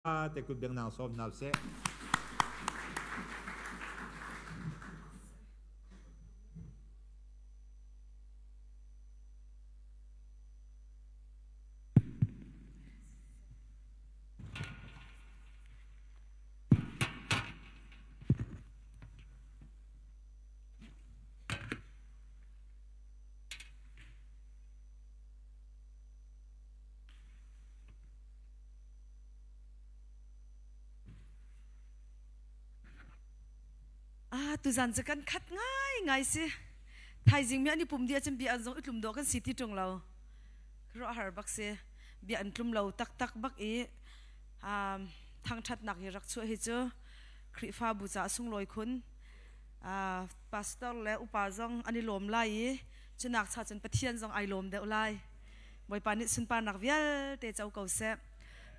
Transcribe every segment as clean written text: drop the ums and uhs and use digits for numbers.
Te kut beng nang sawm hna seh. Ah, tuzan cu kan khat ngai ngai si. Thaizing mi an i pum dih ahcun bia an zong i tlum dawh kan si ti ṭung lo. Ruah har bak si. Bia an tlum lo taktak bak i um, thangṭhatnak hi rak chuah hi cu Khrihfabu caah sunglawi khun. Uh, pastor le upa zong an i lawm lai i cunak cha cun Pathian zong ai lawm deuh lai. Bawipa nih sunparnak vialte co ko seh.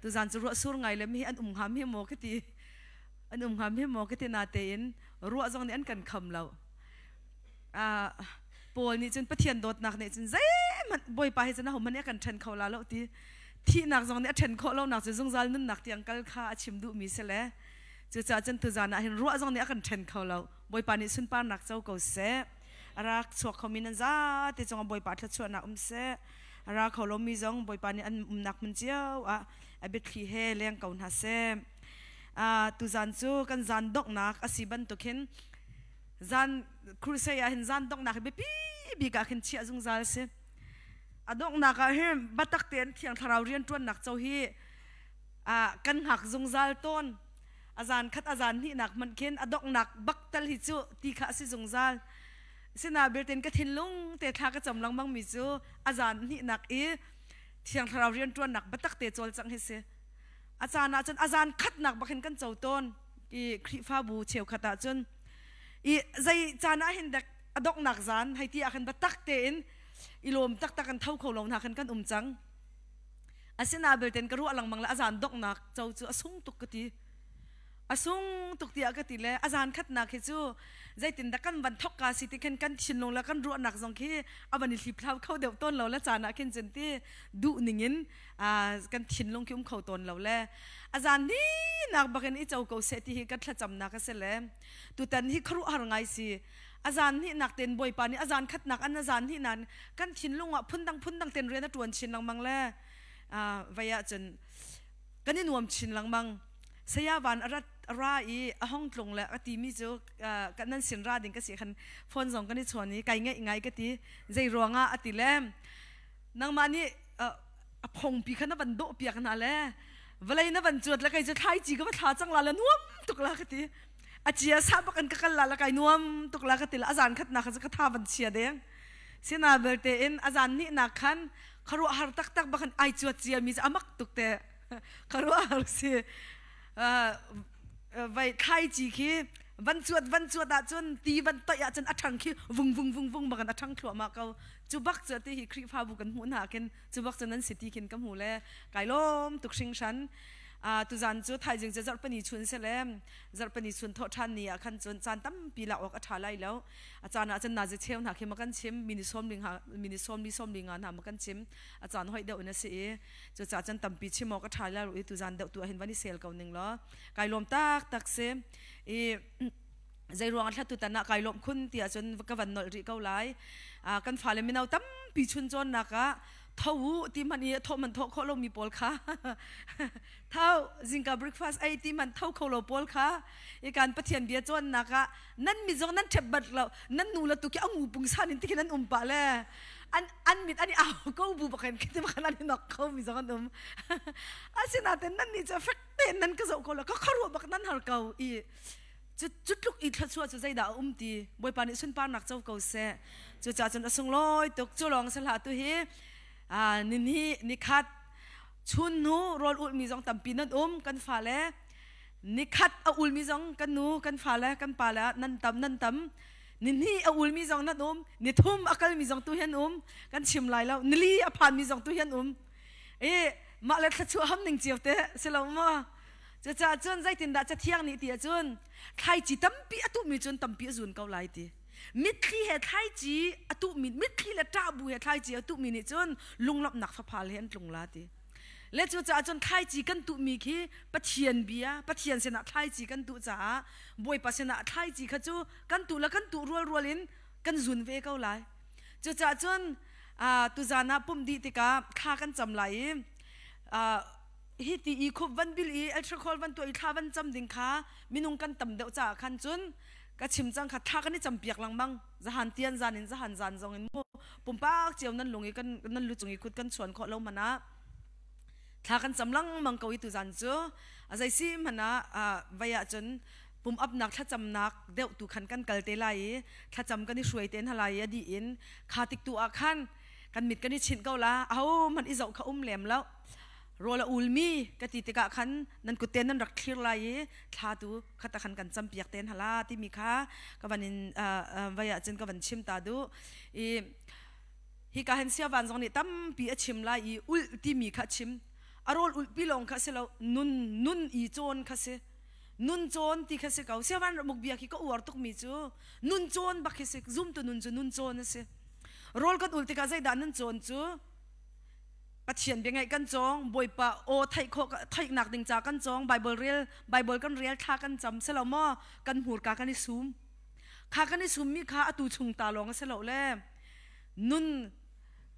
Tuzan cu ruah sur ngai le mi an um hnga mi maw ka ti. An um hnga mi maw ka ti na tein ruah zong nih an kan kham lo. Uh, Paul nih cun Pathian dawtnak nih cun zeihmanh Bawipa hi cun ahohmanh nih a kan ṭhen kho la lo ti. Thihnak zong nih a ṭhen khawh lonak cu zungzal nunnak tiang kal kha a chim duhmi si le. Cucaah cun tuzan ah hin ruah zong nih a kan ṭhen kho lo. Bawipa nih sunparnak co ko seh. A rak chuak khomi nan zate cungah Bawipa thluachuahnak um seh. A ra kho lomi zong Bawipa nih an umnak hmun cio ah a biathli he leng ko hna seh. Tuzan cu kan zan donghnak a si bantuk hin zan crusade ah hin zan donghnak hi biapi bik ah khin chiah zungzal si. A donghnak ah hin batak tein Thiang Thlarau rianṭuannak co hi kan hngak zungzal tawn. A zan khat a zan hnihnak hmanh khin a donghnak bak tal hi cu ti kha a si zungzal. Sina belten ka thinlung te thla ka cam lengmang mi cu a zan hnihnak i Thiang Thlarau rianṭuannak biatak te cawlcangh hi si. A caan ah cun a zan khatnak bak hin kan co tawn i Khrihfabu cheukhat ah cun i zei caan ah hin dek a donghnak zan hei ti ah khan biatak tein i lawm taktak kan tho kho lo hna khan kan um cang. Asina belten ka ruah lengmang le a zan donghnak co cu a sung tuk ka ti. A sung tuk tiah ka ti le a zan khatnak hi cu zeitindah kan van thok ka si ti khin kan thinlung le kan ruahnak zong khi a van i hliphlau kho deuh tawn lo le caan ah khin cun ti duh ning in kan thinlung khi um kho tawn lo le a zan ni nak bakin i co ko seh ti hi kan thlacamnak a si le tutan hi khuaruahhar ngai si a zan hnih nak ten bawipa nih a zan khatnak an a zan hnih nan kan thinlung ah phundang phundang ten rian a tuan chin lengmang le vei ah cun kan i nuam chin lengmang saya van a rat ra i a hong tlung le a timi cu kan nan sin ra ding ka si khan phone zong kan i chawn i kai ngaih ngai ka ti zei ruangah a ti le nangmah nih a phongpi kha na van dawh piak hna le vawlei na van cuat le kei cu thlaici ka va thla cang la le nuam tuk la ka ti a chia sa bak in ka kal la la kai nuam tuk la ka ti la a zan khat nak kha ka tha van chia deng sina belte in a zan nih nak khan kharuah har taktak bakan ai cuat cia mi amak tuk te kharuah har si vai thlaici khi van cuat van cuat ahcun ti van toih ahcun a ṭhang khi vung vung vung vung bakan a ṭhang thluahmah ko cu bak cu ti hi Khrihfabu kan hmuh hna khin cu bak cu nan si ti khin ka hmu le kai lawm tuk hringhran tuzan cu thaizing cu zarhpini chun se le zarhpini chun thawh ṭhan ni ah khan cun caan tampi lak awk a ṭha lai lo a caan ah cun nazi cheu hna khi ma kan chim mini sawm ling ha mini sawm li sawm li nga hna ma kan chim a caan hoih deuh in a si i cucaah cun tampi chim awk a ṭha lai lo i tuzan deuh tu ah hin van i sel ko ning law kai lawm tak tak si i zei ruang ah thlatu tan ah kai lawm khun ti ahcun ka van nolh rih ko lai kan fale mino tampi chun cawnnak ah tho u ti hmanh i thawh man thawh khawh lomi pawl kha tho zingka breakfast ei ti man tho kho lo pawl kha i kan pathian bia cawnnak ah nan mi zong nan ṭhep bat lo nan nu le tu khi angu pungsan in tikhin an um pah le an an mit an i au ko bu bakhin khiti bakhan an i nok kho mi zong an um asinain nan nih cu fek tein nan ka zoh ko lo ka khuaruah bak nan har ko i cu tluk i thluachuah cu zeidah a um ti Bawipa nih sunparnak co ko seh cucaah cun a sunglawi tuk cu lawng si hlah tu hi nini nikhat chun hnu rawl ulhmi zong tampi nan um kan fale nikhat a ulmi zong kan nu kan fale kan pale nan tam nan tam nihnih a ulmi zong nan um nithum a kalmi zong tu hian um kan chim lai lo nili a phanmi zong tu hian um i mah le thluachuah ham ning cio te si lo maw Cucaah cun zeitindah Cathiang nih ti ahcun thlaici tampi a tuhmi cun tampi a zun ko lai ti. Mitthli he thlaici a tuhmi, mitthli le ṭahbu he thlaici a tuhmi nih cun lunglawmhnak faphal he an tlung la ti. Le cu caah cun thlaici kan tuhmi khi Pathian bia, Pathian sinah thlaici kan tuh caah Bawipa sinah thlaici kha cu kan tuh le kan tuh rualrual in kan zun ve ko lai. Cucaah cun tuzan ah pumh dih tikah thla kan cam lai i hi ti i khup van bil i alcohol van tuah i thla van cam ding kha minung kan tam deuh caah khan cun ka chim cang kha thla kan i cam piak lengmang zahan tian zan in zahan zan zong in mu pumpak cio nan lung i kan nan lu cung i kut kan chuan khawh lo man ah thla kan cam lengmang ko i tuzan cu a zei si hmanh ah vai ah cun pum upnak thlacamnak deuh tu khan kan kal te lai i thlacam kan i hruai te hna lai i a dih in kha tik tu ah khan kan mit kan i chinh ko la aho hmanh i zoh kha um lem lo rawl a ulmi ka ti tikah khan nan kut te nan rak thlir lai i thla tu khata khan kan campiak te hna la timi kha ka van in vai ah cun ka van chim ta duh i hi ka hen sia van zong nih tampi a chim lai i ulh timi kha chim a rawl ulh pi lawng kha si lo nun nun i cawn kha si nun cawn ti kha si ko siavan muk bia khi ka uar tuk mi cu nun cawn bak khi si zum tu nun cu nun cawn a si rawl kan ul tikah zeidah nun cawn cu Pathian bia ngaih kan cawng Bawipa aw theih khawh theihnak ding ca kan cawng Bible rel Bible kan rel thla kan cam si lo maw kan hmurka kan i sum kha kan i sum mi kha atu chung ta lawng a si lo le nun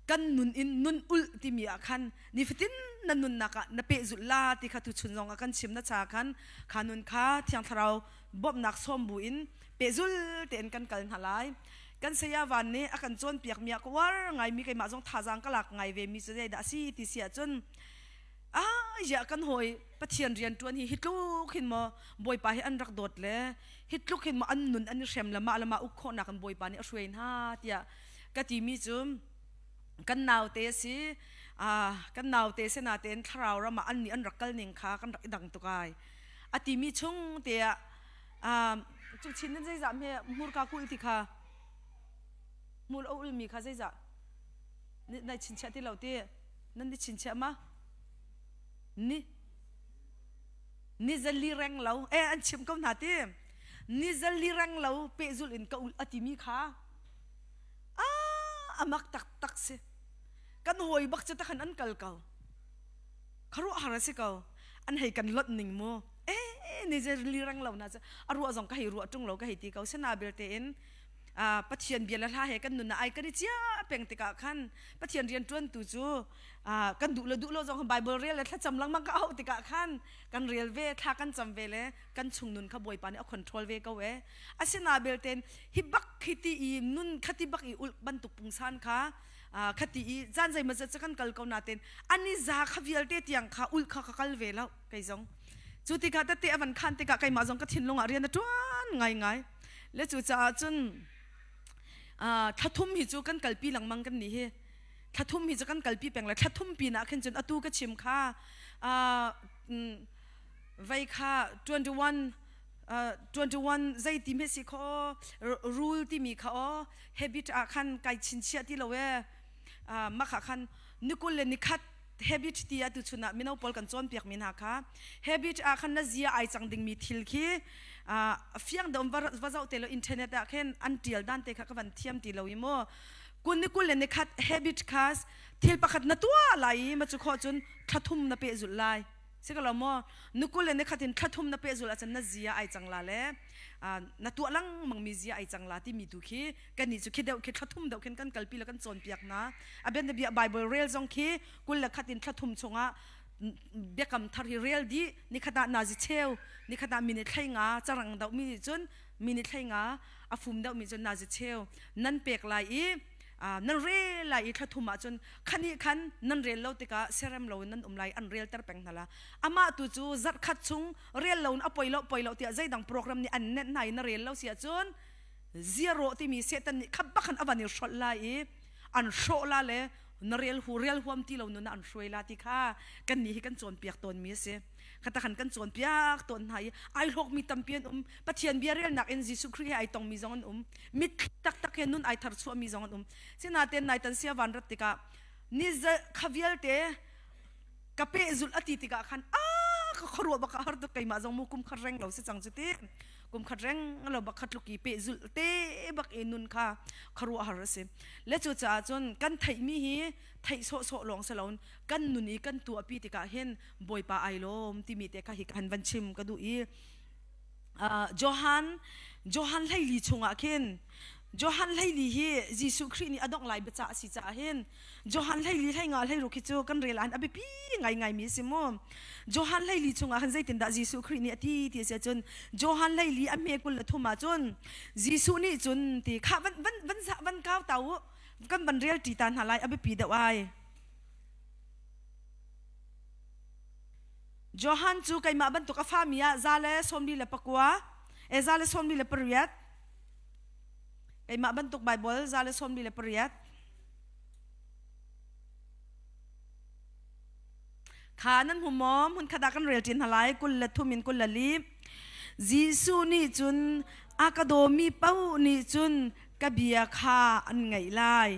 kan nun in nun ulh timi ah khan nifatin na nunnak ah na pehzulh la ti kha tuchun zong ah kan chim na cha khan kha nun kha Thiang Thlarau bawmhnak sawm bu in pehzul tein kan kal hna lai kan saya van nih a kan cawnpiak mi ah ka uar ngaimi keimah zong thazaang ka lak ngai ve mi cu zeidah a si ti si ahcun ah ya kan hawi Pathian rian ṭuan hi hitluk hin maw Bawipa hi an rak dawt le hitluk hin maw an nun an i hrem le mah le mah uk khawhnak in Bawipa nih a hruai hna tiah ka timi cu kan naute a si kan naute si natein thlarau ram ah an nih an rak kal ning kha kan rak i dang tuk ai a timi chung te ah cu chin nan zeizah hme hmurka kulh ti kha hmur a ulmi kha zeizah nai chinchiah ti lo ti nan ni chinchiah ma ni ni zali reng lo e an chim ko hna ti ni zali reng lo pehzul in ka ul a timi kha ah amak taktak si kan hawi bak cu takhan an kal ko kharuah har a si ko an hei kan lot ning mu e ni zali reng lo na cu a ruah zong ka hei ruah tung lo ka hei ti ko sena belte in Pathian bia le hla he kan nun ah ai kan i cia peng tikah khan Pathian rian ṭuantu cu kan duh le duh lo zong Bible rel le thlacam lengmang ka auh tikah khan kan rel ve thla kan cam ve le kan chung nun kha Bawipa nih a control ve ko e asina belten hi bak khi ti i nun khati bak i ulh bantuk pungsan kha khati i zan zei ma zat kan kal ko naten ani za kha vialte tiang kha ulh kha ka kal ve lo kei zong cu tikah tete avan khan tikah keimah zong ka thinlung ah rian a ṭuan ngai ngai le cu caah cun thlathum hi cu kan kalpi lengmang kan nih hi thlathum hi cu kan kalpi peng le thlathum pinah khin cun atu ka chim kha vei kha 21 21 zei ti hme si kho rule timi kha o habit ah khan kai chinchiah ti lo e makha khan nikul le nikhat habit ti ah tuchun ah mino pawl kan cawnpiak mi hna kha habit ah khan na zia ai cang dingmi thil khi fiang dom va zoh te lo internet ah khin an tial dan te kha ka van thiam ti lo i mu kun ni kul le ni khat habit kha thil pakhat na tuah lai i ma chu kho cun thlathum na pe zul lai si ko lo maw nukul le nikhat in thlathum na pehzul ahcun na zia ai cang la le na tuah lengmang mi zia ai cang la timi tu khi kannih cu khi deuh khi thlathum deuh khin kan kalpi le kan cawnpiak hna a bianabia Bible rel zong khi kul le khat in thlathum chungah biakam thar hi rel dih nikhat ah nazi cheu nikhat ah minute thlei nga carang deuh mi nih cun minute thlei nga a fum deuh mi cun nazi cheu nan pek lai i nan rel lai i thlathum ah cun khani khan nan rel lo tikah serem lo in nan um lai an rel ter peng hna la amah tu cu zarh khat chung rel lo in a poi lo poi lo tiah zeidang program nih an nenh hna i na rel lo si ahcun zero timi Satan nih khat bak khan a van i hrolh lai i an hrawh la le na rel hu rel huam ti lo nun ah an hruai la ti kha kan nih hi kan cawnpiak tawn mi a si khata khan kan cawnpiak tawn hna i ai hlawk mi tampi an um Pathian bia relnak in Jesuh Khrih he ai tong mi zong an um mit taktak he nun ai thar chuah mi zong an um sinaten nai tan sia van rat tikah ni kha vialte ka pehzulh a ti tikah khan a ka ka khuaruah bak a har tuk keimah zong mu kum khat reng lo si cang cu ti kum khat reng lo bak khat tluk i peh zulh te bak i nun kha khuaruah har a si le cu caah cun kan theihmi hi theih sawhsawh lawng si loin kan nun i kan tuahpi tikah hin Bawipa ai lawm timi te kha hi kan van chim ka duh i Johan Johan 14 chungah khin Johan 14 hi Jesuh Khrih nih a dongh lai biacah a si caah hin Johan 14 hleinga hleiruk hi cu kan rel an a biapi ngaingai mi a si mu. Johan 14 chungah khan zeitindah Jesuh Khrih nih a ti ti a si ahcun Johan 14 a hme 23 ah cun Jesuh nih cun ti kha van van van van kau ta u kan van rel ṭi ta hna lai a biapi deuh ai. Johan cu keimah bantuk a fami ah 149 e 148 keimah bantuk Bible 148 kha nan hmu maw hmun khat ah kan rel ṭin hna lai 23 in 24 Jesuh nih cun a ka dawmi paoh nih cun ka bia kha an ngaih lai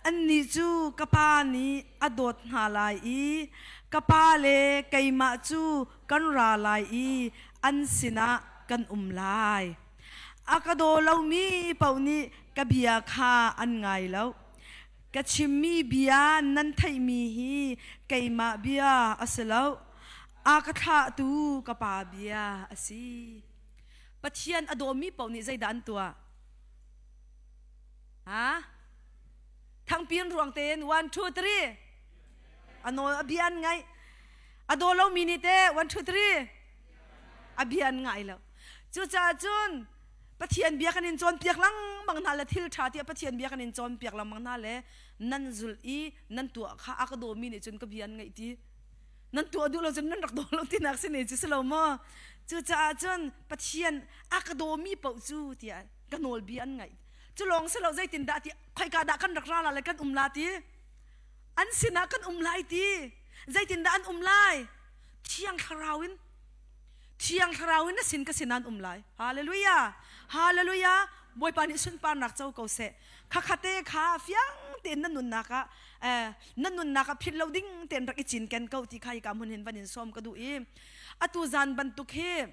annih cu ka pa nih a dawt hna lai i ka pa le keimah cu kan ra lai i an sinah kan um lai A ka daw lomi paoh nih ka bia kha an ngai lo. Ka chimmi bia nan theihmi hi keimah bia a si lo. A ka thlahtu ka pa bia a si. Pathian a dawmi paoh nih zeidah an tuah? Ha? Thangpin ruang tein one two three. A nawl a bia an ngaih. A daw lomi nih teh one two three. A bia an ngai lo. Cucaah cun Pathian bia kan in cawnpiak lengmang hna le thil ṭha tiah Pathian bia kan in cawnpiak lengmang hna le nan zulh i nan tuah kha a ka dawmi nih cun ka bia an ngaih ti. Nan tuah duh lo cun nan rak daw lo tinak si ne cu si lo maw? Cucaah cun Pathian a ka dawmi paoh cu tiah ka nawlbia an ngaih. Cu lawng si lo zeitindah ti khoika dah kan rak ra la le kan um la ti? An sinah kan um lai ti. Zeitindah an um lai? Thiang Thlarau in Thiang Thlarau in na sin ka sin an um lai. Hallelujah! Hallelujah! Bawipa nih sunparnak co ko seh. Khakhate kha fiang tein na nunnak ah eh, na nunnak ah philh lo ding tein rak i cinken ko ti kha hika hmun hin van in sawm ka duh i atu zan bantuk hi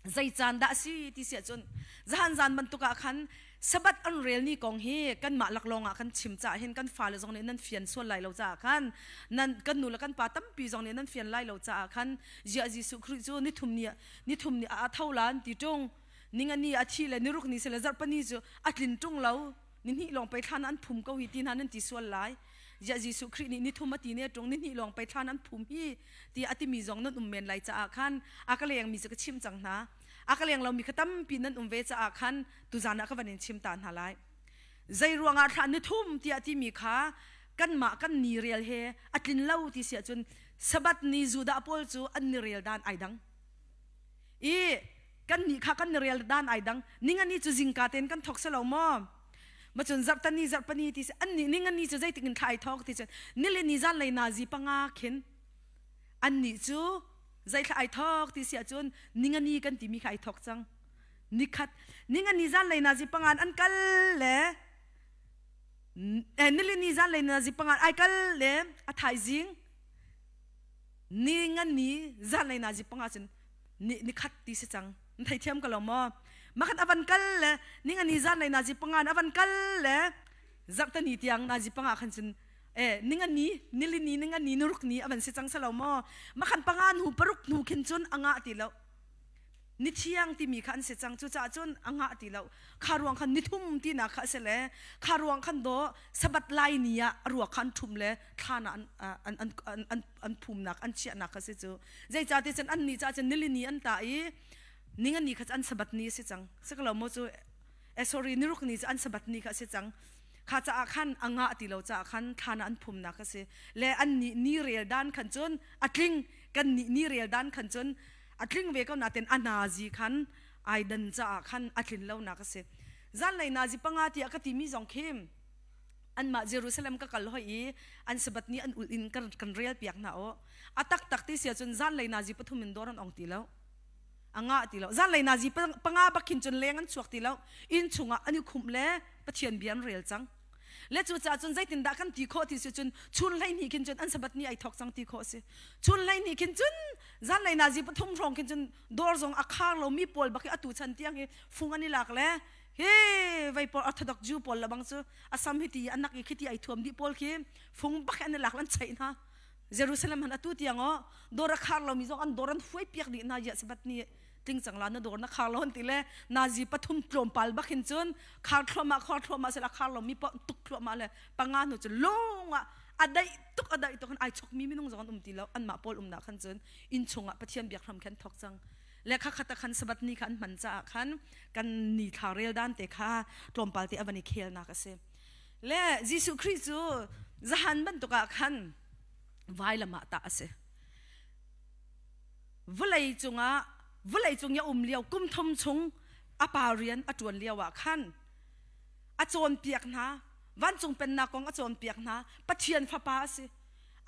zei caan dah a si ti si ahcun zahan zan bantuk ah khan Sabbath an rel ni kong hi kanmah laklawng ah kan chim caah hin kan fale zong nih nan fian sual lai lo caah khan nan kan nu le kan pa tampi zong nih nan fian lai lo caah khan ziah Jesuh Khrih cu nithum ni nithum ni a tho lan ti ṭung ninga ni a thi le niruk ni sile zarhpani cu a tlin ṭung lo ni hnih lawng pei thlan an phum ko hi ti hna nan ti sual lai ziah Jesuh Khrih nih nithum a ti ne ṭung ni hnih lawng pei thlan an phum hi ti a timi zong nan um men lai caah khan a ka leng mi cu ka chimh cang hna a ka leng lomi kha tampi nan um ve caah khan tuzan ah ka van in chim ta hna lai zei ruangah thla ni thum tiah timi kha kanmah kan ni rel he a tlin lo ti si ahcun Sabbath ni Judah pawl cu an ni rel dan ai dang i kan nih kha kan ni rel dan ai dang ningani cu zingka ten kan thok selo maw macun zarhtani zarhpani ti si an nih ningani cu zeitik in thla ai thok ti cun nile ni zan lei nazi panga khin an nih cu zeithla ai thok ti si ahcun ningani kan timi kha ai thok cang nikhat ningani zan lei nazi pangan an kal le nilini zan lei nazi pangan ai kal le a thaizing ni ngani zan lei nazi panga cun ni nikhat ti si cang thei thiam ka lo maw makhat avan kal le ningani zan lei nazi pangan avan kal le zarhtani tiang nazi panga khan cun e ningani nilini ningani nuruk ni avan si cang selo maw makhan panga nu paruk nu khin cun anga ti lo ni thiang timi kha an si cang cucaah cun a ngah ti lo kha ruang khan nithum tinak kha a si le kha ruang khan do sabat lai ni ah a ruak kha an ṭhum le thlan ah an an an an an phumnak an chiahnak kha si cu zeicah ti cun an ni caah cun nilini an tah i ningani kha an sabat ni a si cang si ko lo maw cu eh sorry niruk ni cu an sabat ni kha a si cang kha caah khan a ngah ti lo caah khan thlan ah an phumnak a si le an nih ni rel dan khan cun a tling kan nih ni rel dan khan cun a tling ve ko nain a nazi khan ai dan caah khan a tlin lonak a si zanlei nazi panga tiah ka timi zong khi anmah Jerusalem ka kal hoi i an sabat ni an ul in kan, kan rel piak hna o a tak tak ti sia cun zanlei nazi pathum in dawr an ong ti lo a ngah ti lo zanlei nazi panga bak khin cun leng an chuak ti lo inn chungah an i khumh le Pathian bia an rel cang. Le cu caah cun zeitindah kan ti khawh ti si cun chun 12 khin cun an Sabbath ni ai thawk cang ti khawh a si. Chun 12 khin cun zanlei nazi 3 hrawng khin cun dawr zong a khar lomi pawl bak hi atu chan tiang hi fung an i lak le hi vei pawl Orthodox Jew pawl le bang cu asam hi ti anak i khiti ai thuam dih pawl khi fung bak an i lak an cheih hna. Jerusalem han atu tiang o dawr a khar lomi zong an dawr an huai piak dih hna ya Sabbath ni tling cang la na dawr na khar lo an ti le nazi 3 tlawmpal bak hin cun khar thluahmah khar thluahmah sel a khar lomi paoh tuk thluahmah le 5 hnu cu lung ah a daih tuk a daih tuk an ai chokmi minung zong an um ti lo. Anmah pawl umnak khan cun inn chungah Pathian biak hram khan thok cang le kha khat khan Sabbath ni kha an hman caah khan kan ni thla rel dan te kha tlawmpal te a van i khelnak a si. Le Jesuh Khrih cu zahan bantuk ah khan vailam ah tah a si. Vawlei cungah vawlei cung i a um lio kum thum chung a pa rian a ṭuan lio ah khan a cawnpiak hna, vancung pennak kong a cawnpiak hna. Pathian fapa a si.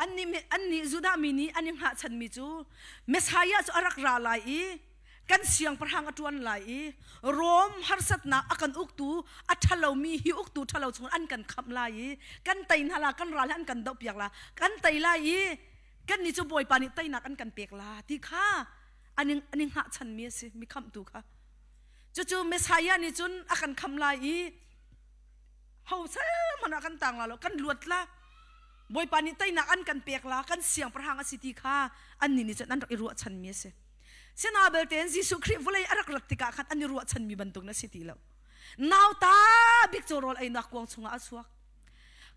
Annih Judah mi nih an i hngahchanmi cu Messiah cu a rak ra lai i kan siangpahrang a ṭuan lai i Rom harsatnak a kan uktu a ṭhalomi hi uktu ṭhalo chung an kan khamh lai i kan tei hna la, kan ral he an kan dohpiak la, kan tei lai i kannih cu Bawipa nih teinak an kan pek la ti kha an i hngahchanmi a si, mi khamhtu kha. Cucu Messiah nih cun a kan khamh lai i ho hmanh ah kan tang la lo, kan luat la, Bawipa nih teinak an kan pek la, kan siangpahrang a si ti kha annih nih cun an rak i ruahchanmi a si. Sina belte in Jesuh Khrih vawlei a rak rat tikah khan an i ruahchanmi bantuk na si ti lo. Nauta bik cu rawl einak kuang chungah a chuak.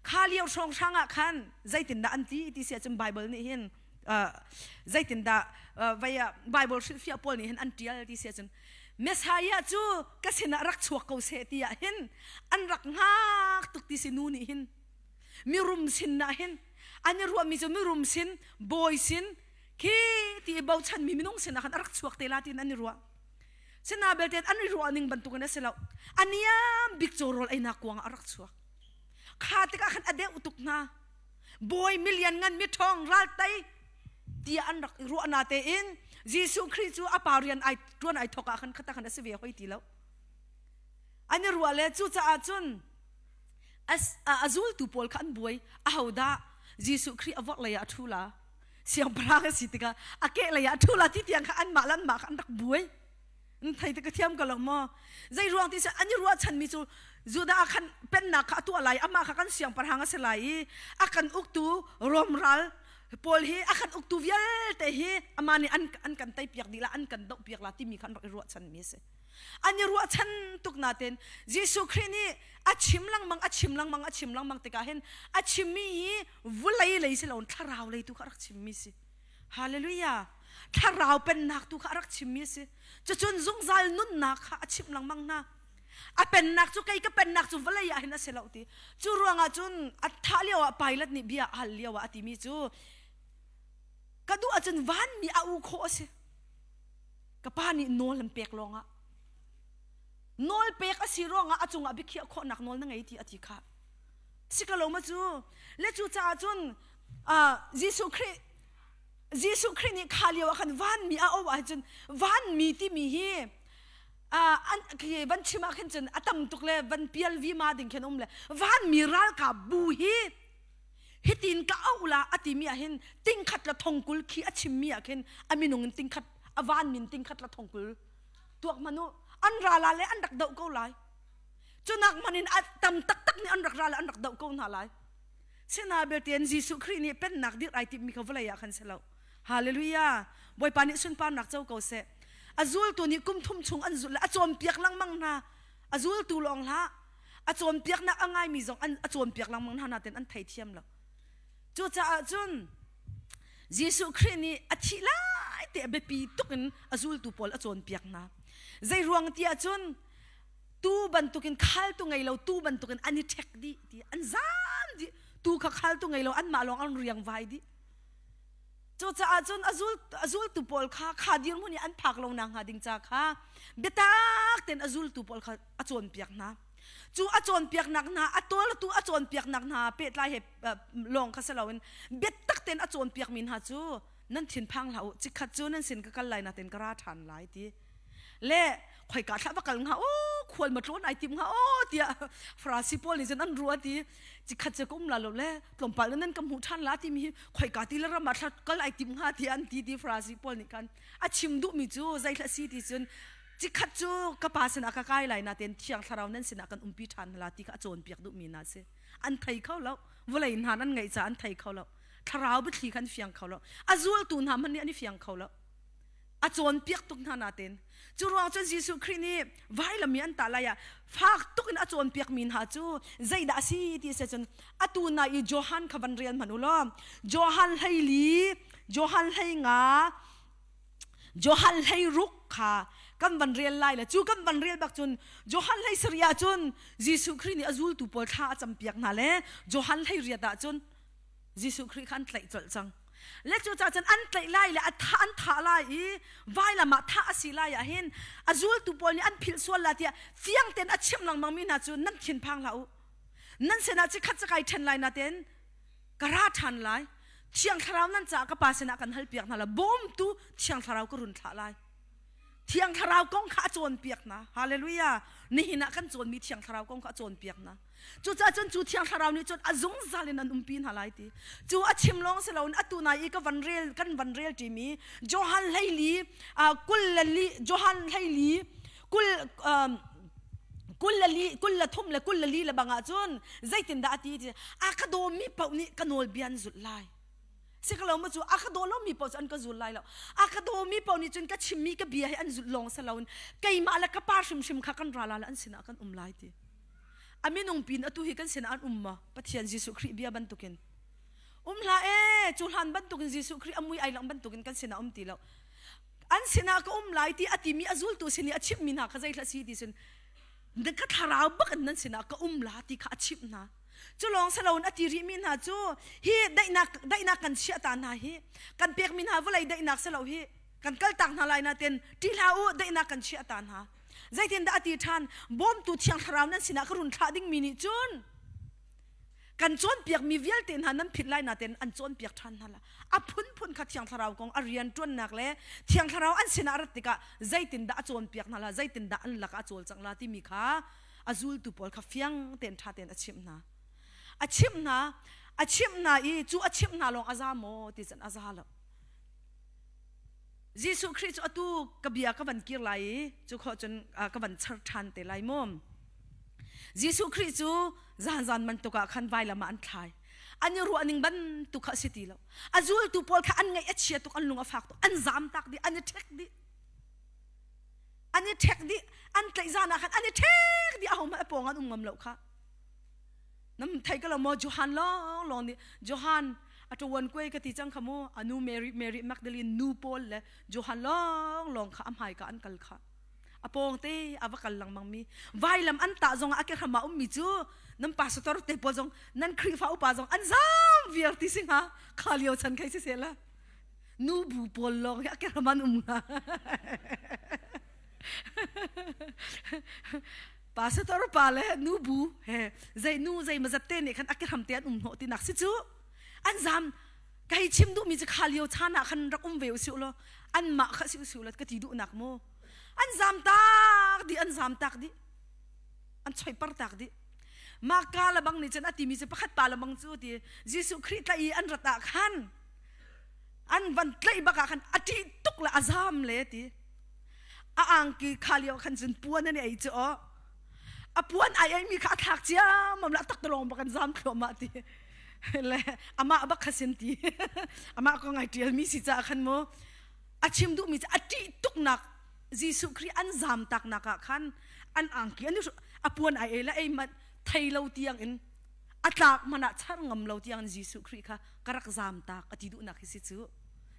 Kha lio hrawnghrang ah khan zeitindah an ti ti si ahcun Bible nih hin zeitindah vei ah Bible hrilhfiah pawl nih hin an tial ti si ahcun Messiah cu ka sinah rak chuak ko seh ti ah hin an rak hngak tuk ti si. Nu nih hin mirum sin ah hin an i ruahmi cu mirum sin, bawi sin khi ti i bochanmi minung sinah khan a rak chuak te la tiin an i ruah. Sina belte an i ruah ning bantukin a si lo. A niam bik caw rawl einak kuang ah a rak chuak. Kha tikah khan a deuh tuk hna. Bawi milian ngan mi ṭhawng ral tei tiah an rak i ruah na tein Jesuh Khrih cu a pa rian ai ṭuan ai thawk ah khan khata khan a si ve hoi ti lo. An i ruah le cucaah cun a zultu pawl kha an buai. Ahodah Jesuh Khrih a vorh lei ah a ṭhu la? Siangpahrang a si tikah a keh lei ah a ṭhu la ti tiang kha anmah le anmah kha an rak buai. Thei te ka thiam ko lo maw? Zei ruang ti seh an i ruahchanmi cu Judah ah khan pennak kha a tuah lai, amah kha kan siangpahrang a si lai i a kan uktu Rom ral pawl hi, a kan uktu vialte hi amah nih an kan teipiak dih la, an kan dohpiak la timi kha an rak i ruahchanmi a si. An i ruahchan tuk nain Jesuh Khrih nih a chim lengmang, a chim lengmang, a chim lengmang tikah hin a chimmi hi vulei lei si loin thlarau lei tu kha a rak chimmi si. Hallelujah! Thlarau pennak tu kha a rak chimmi a si. Cucun zungzal nunnak kha a chimh lengmang hna. A pennak cu kei ka pennak cu vawlei ah hin a si lo ti. Cu ruangah cun a thah lio ah Pilate nih bia a hal lio ah a timi cu ka duh ahcun vanmi a u khawh a si. Ka pa nih nawl an pek lawngah nawl pek a si ruangah a cungah biakhiah khawhnak nawl na ngei ti a ti kha. Si ka lo ma cu le cu caah cun Jesuh Khrih Jesuh Khrih nih kha lio ah khan vanmi a auh ahcun vanmi timi hi an van chim ah khin cun a tam tuk le van pial vima ding khin um le vanmi ralkap bu hi hitin ka auh la a timi ah hin 100 le 40,000 khi a chimmi ah khin a minung in 100 a van min 100 le 40,000 tuak manu an ra la le an rak doh ko lai. Cunak man in a tam taktak nih an rak ra le an rak doh ko hna lai. Sina belte Jesuh Khrih nih pennak dirh ai timmi kha vawlei ah khan si lo. Hallelujah! Bawipa nih sunparnak co ko seh. A zultu nih kum thum chung an zulh le a cawnpiak lengmang hna. A zultu lawng hlah. A cawnpiaknak a ngaimi zong an a cawnpiak lengmang hna nain an theithiam lo. Cucaah cun Jesuh Khrih nih a thih lai te a biapi tuk in a zultu pawl a cawnpiak hna. Zei ruang ti ahcun tu bantukin khaltu ngei lo tu bantukin an i ṭhek dih ti an zam dih, tu kha khaltu ngei lo anmah lawng an riang vai dih. Cucaah cun a zultu pawl kha kha dirhmun i an phak lo nak hnga ding ca kha biatak tein a zultu pawl kha a cawnpiak hna. Cu a cawnpiaknak hna a tawl tu a cawnpiaknak hna pehtlai he lawng kha si loin biatak tein a cawnpiakmi hna cu nan thinphang hlah u, chikkhat cu nan sin ka kal lai natin ka ra ṭhan lai ti le khoika thlah va kal hnga u. khual ma tlawn ai tim hnga aw tiah Farasi pawl nih cun an ruat i cikhat cu ka um la lo le tlawmpal nan ka hmuh ṭhan la timi hi khoika ti le ram ah thla kal ai tim hnga tiah an ti ti Farasi pawl nih khan a chim duhmi cu zeihla si ti cun cikhat cu ka pa sinah ka kai lai natein thiang thlarau nan sinah kan umpi ṭhan la ti kha a cawnpiak duhmi hna si an thei kho lo vawlei hna an ngeih caah an thei kho lo thlarau biathli kha an fiang kho lo a zultu hna hmanh nih an i fiang kho lo a cawnpiak tuk hna natein cu ruang cun Jesuh Khrih nih vailam i an tah lai ah fak tuk in a cawnpiak mi hna cu zeidah a si ti si cun atu na i Johan kha van rel hmanh u law Johan 14 Johan 15 Johan 16 kha kan van rel lai le cu kan van rel bak cun Johan 17 ah cun Jesuh Khrih nih a zultu pawl thla a campiak hna le Johan 18 ah cun Jesuh Khrih kha an tlaih colh cang. Le cu caah cun an tlaih lai le a thah an thah lai i vailam ah thah a si lai ah hin a zultu pawl nih an philh sual la tiah fiang tein a chimh lengmang mi hna cu nan thinphang hlah u. Nan sinah cikhat cakai ṭhen lai natein ka ra ṭhan lai. Thiang Thlarau nan caah ka Pa sinah kan halpiak hna lai. Bawmtu Thiang Thlarau ka run thlah lai. Thiang Thlarau kong kha a cawnpiak hna. Hallelujah. Nihin ah kan cawnmi Thiang Thlarau kong kha a cawnpiak hna. Cucaah cun cu Thiang Thlarau nih cun a zungzal in an umpi hna lai ti. Cu a chim lawng si loin atu nai i ka van rel kan van rel ṭimi Johan 14 kul le li Johan 14 kul kul le li 23 le 24 le bang ah cun zeitindah a ti ti a ka dawmi paoh nih ka nawlbia an zulh lai. Si ka lo ma cu a ka daw lomi paoh cu an ka zul lai lo. A ka dawmi paoh nih cun ka chimmi ka bia hi an zulh lawng si loin keimah le ka pa hrimhrim kha kan ral ah le an sinah kan um lai ti. A minung pin atu hi kan sinah an um ma? Pathian Jesuh Khrih bia bantukin. Um hlah ee, cu hlan bantukin Jesuh Khrih a mui ai lang bantukin kan sinah um ti lo. An sinah ka um lai ti a timi a zultu sin i a chimhmi hna kha zeithla si ti cun na ka thlarau bak in nan sinah ka um la ti kha a chimh hna. Cu lawng si loin a ti rihmi hna cu hi daihnak daihnak kan chiah ta hna hi kan pekmi hna vawlei daihnak si lo hi kan kaltak hna lai natin ṭih hlah u daihnak kan chiah ta hna zeitindah a ti ṭhan bawmtu thiang thlarau nan sinah ka run thlah dingmi nih cun kan cawnpiakmi vialte hna nan phit lai natin an cawnpiak ṭhan hna la a phunphun kha thiang thlarau kong a rian ṭuannak le thiang thlarau an sinah rat tikah zeitindah a cawnpiak hna la zeitindah an lakah a cawlcangh la timi kha a zultu pawl kha fiang tein ṭha tein a chimh hna a chimh hna a chimh hna i cu a chimh hna lawng a za maw ti cun a za lo Jesuh Khrih cu atu ka bia ka van kir lai i cu khawh cun ka van char ṭhan te lai maw Jesuh Khrih cu zanzan bantuk ah khan vailam ah an thlai an i ruah ning bantuk kha a si ti lo a zultu pawl kha an ngaih a chia tuk an lung a fak tuk an zam tak dih an i ṭhek dih an i ṭhek dih an tlaih zan ah khan an i ṭhek dih ahohmanh a pawng an um ngam lo kha nam thei ka lo maw Johan lawng lawng nih Johan a ṭuan kuai ka ti cang kha mu anu Mary Mary Magdalene nu pawl le Johan lawng lawng kha a hmai ka an kal kha a pawng te a va kal lengmang mi vailam an tah zong ah a ke hram ah ummi cu nan pastor te pawl zong nan Khrihfa upa zong an zam viar ti si hnga kha lio chan khai si sela nu bu pawl lawng hi a ke hram an um hnga pastor pa le nu bu he zei nu zei mazat te nih khan a ke hram te an um hnawh ti nak si cu an zam kai chim duh mi cu kha lio chan ah khan rak um ve usih law an mah kha si usih law ka ti duh nak mu an zam tak di an zam tak di an choi par tak di mah ka la bang nih cun a timi cu pakhat pa la bang cu ti Jesuh Khrih tlaih i an rat ah khan an van tlaih bak ah khan a ṭih tuk le a zam le ti a angki kha lio khan cun puan an ei cu aw a puan ai ei mi kha a thlak ciammam le a tak lawng bak an zam thluahmah ti le amah bak kha sin ti amah ko ngai ṭial mi si caah khan mu a chim duh mi cu a ṭih tuknak Jesuh Khrih an zam taknak ah khan an angki an a puan ai ei le ei man thei lo tiang in a tlak hmanh ah char ngam lo tiang in Jesuh Khrih kha ka rak zam tak a ti duhnak hi si cu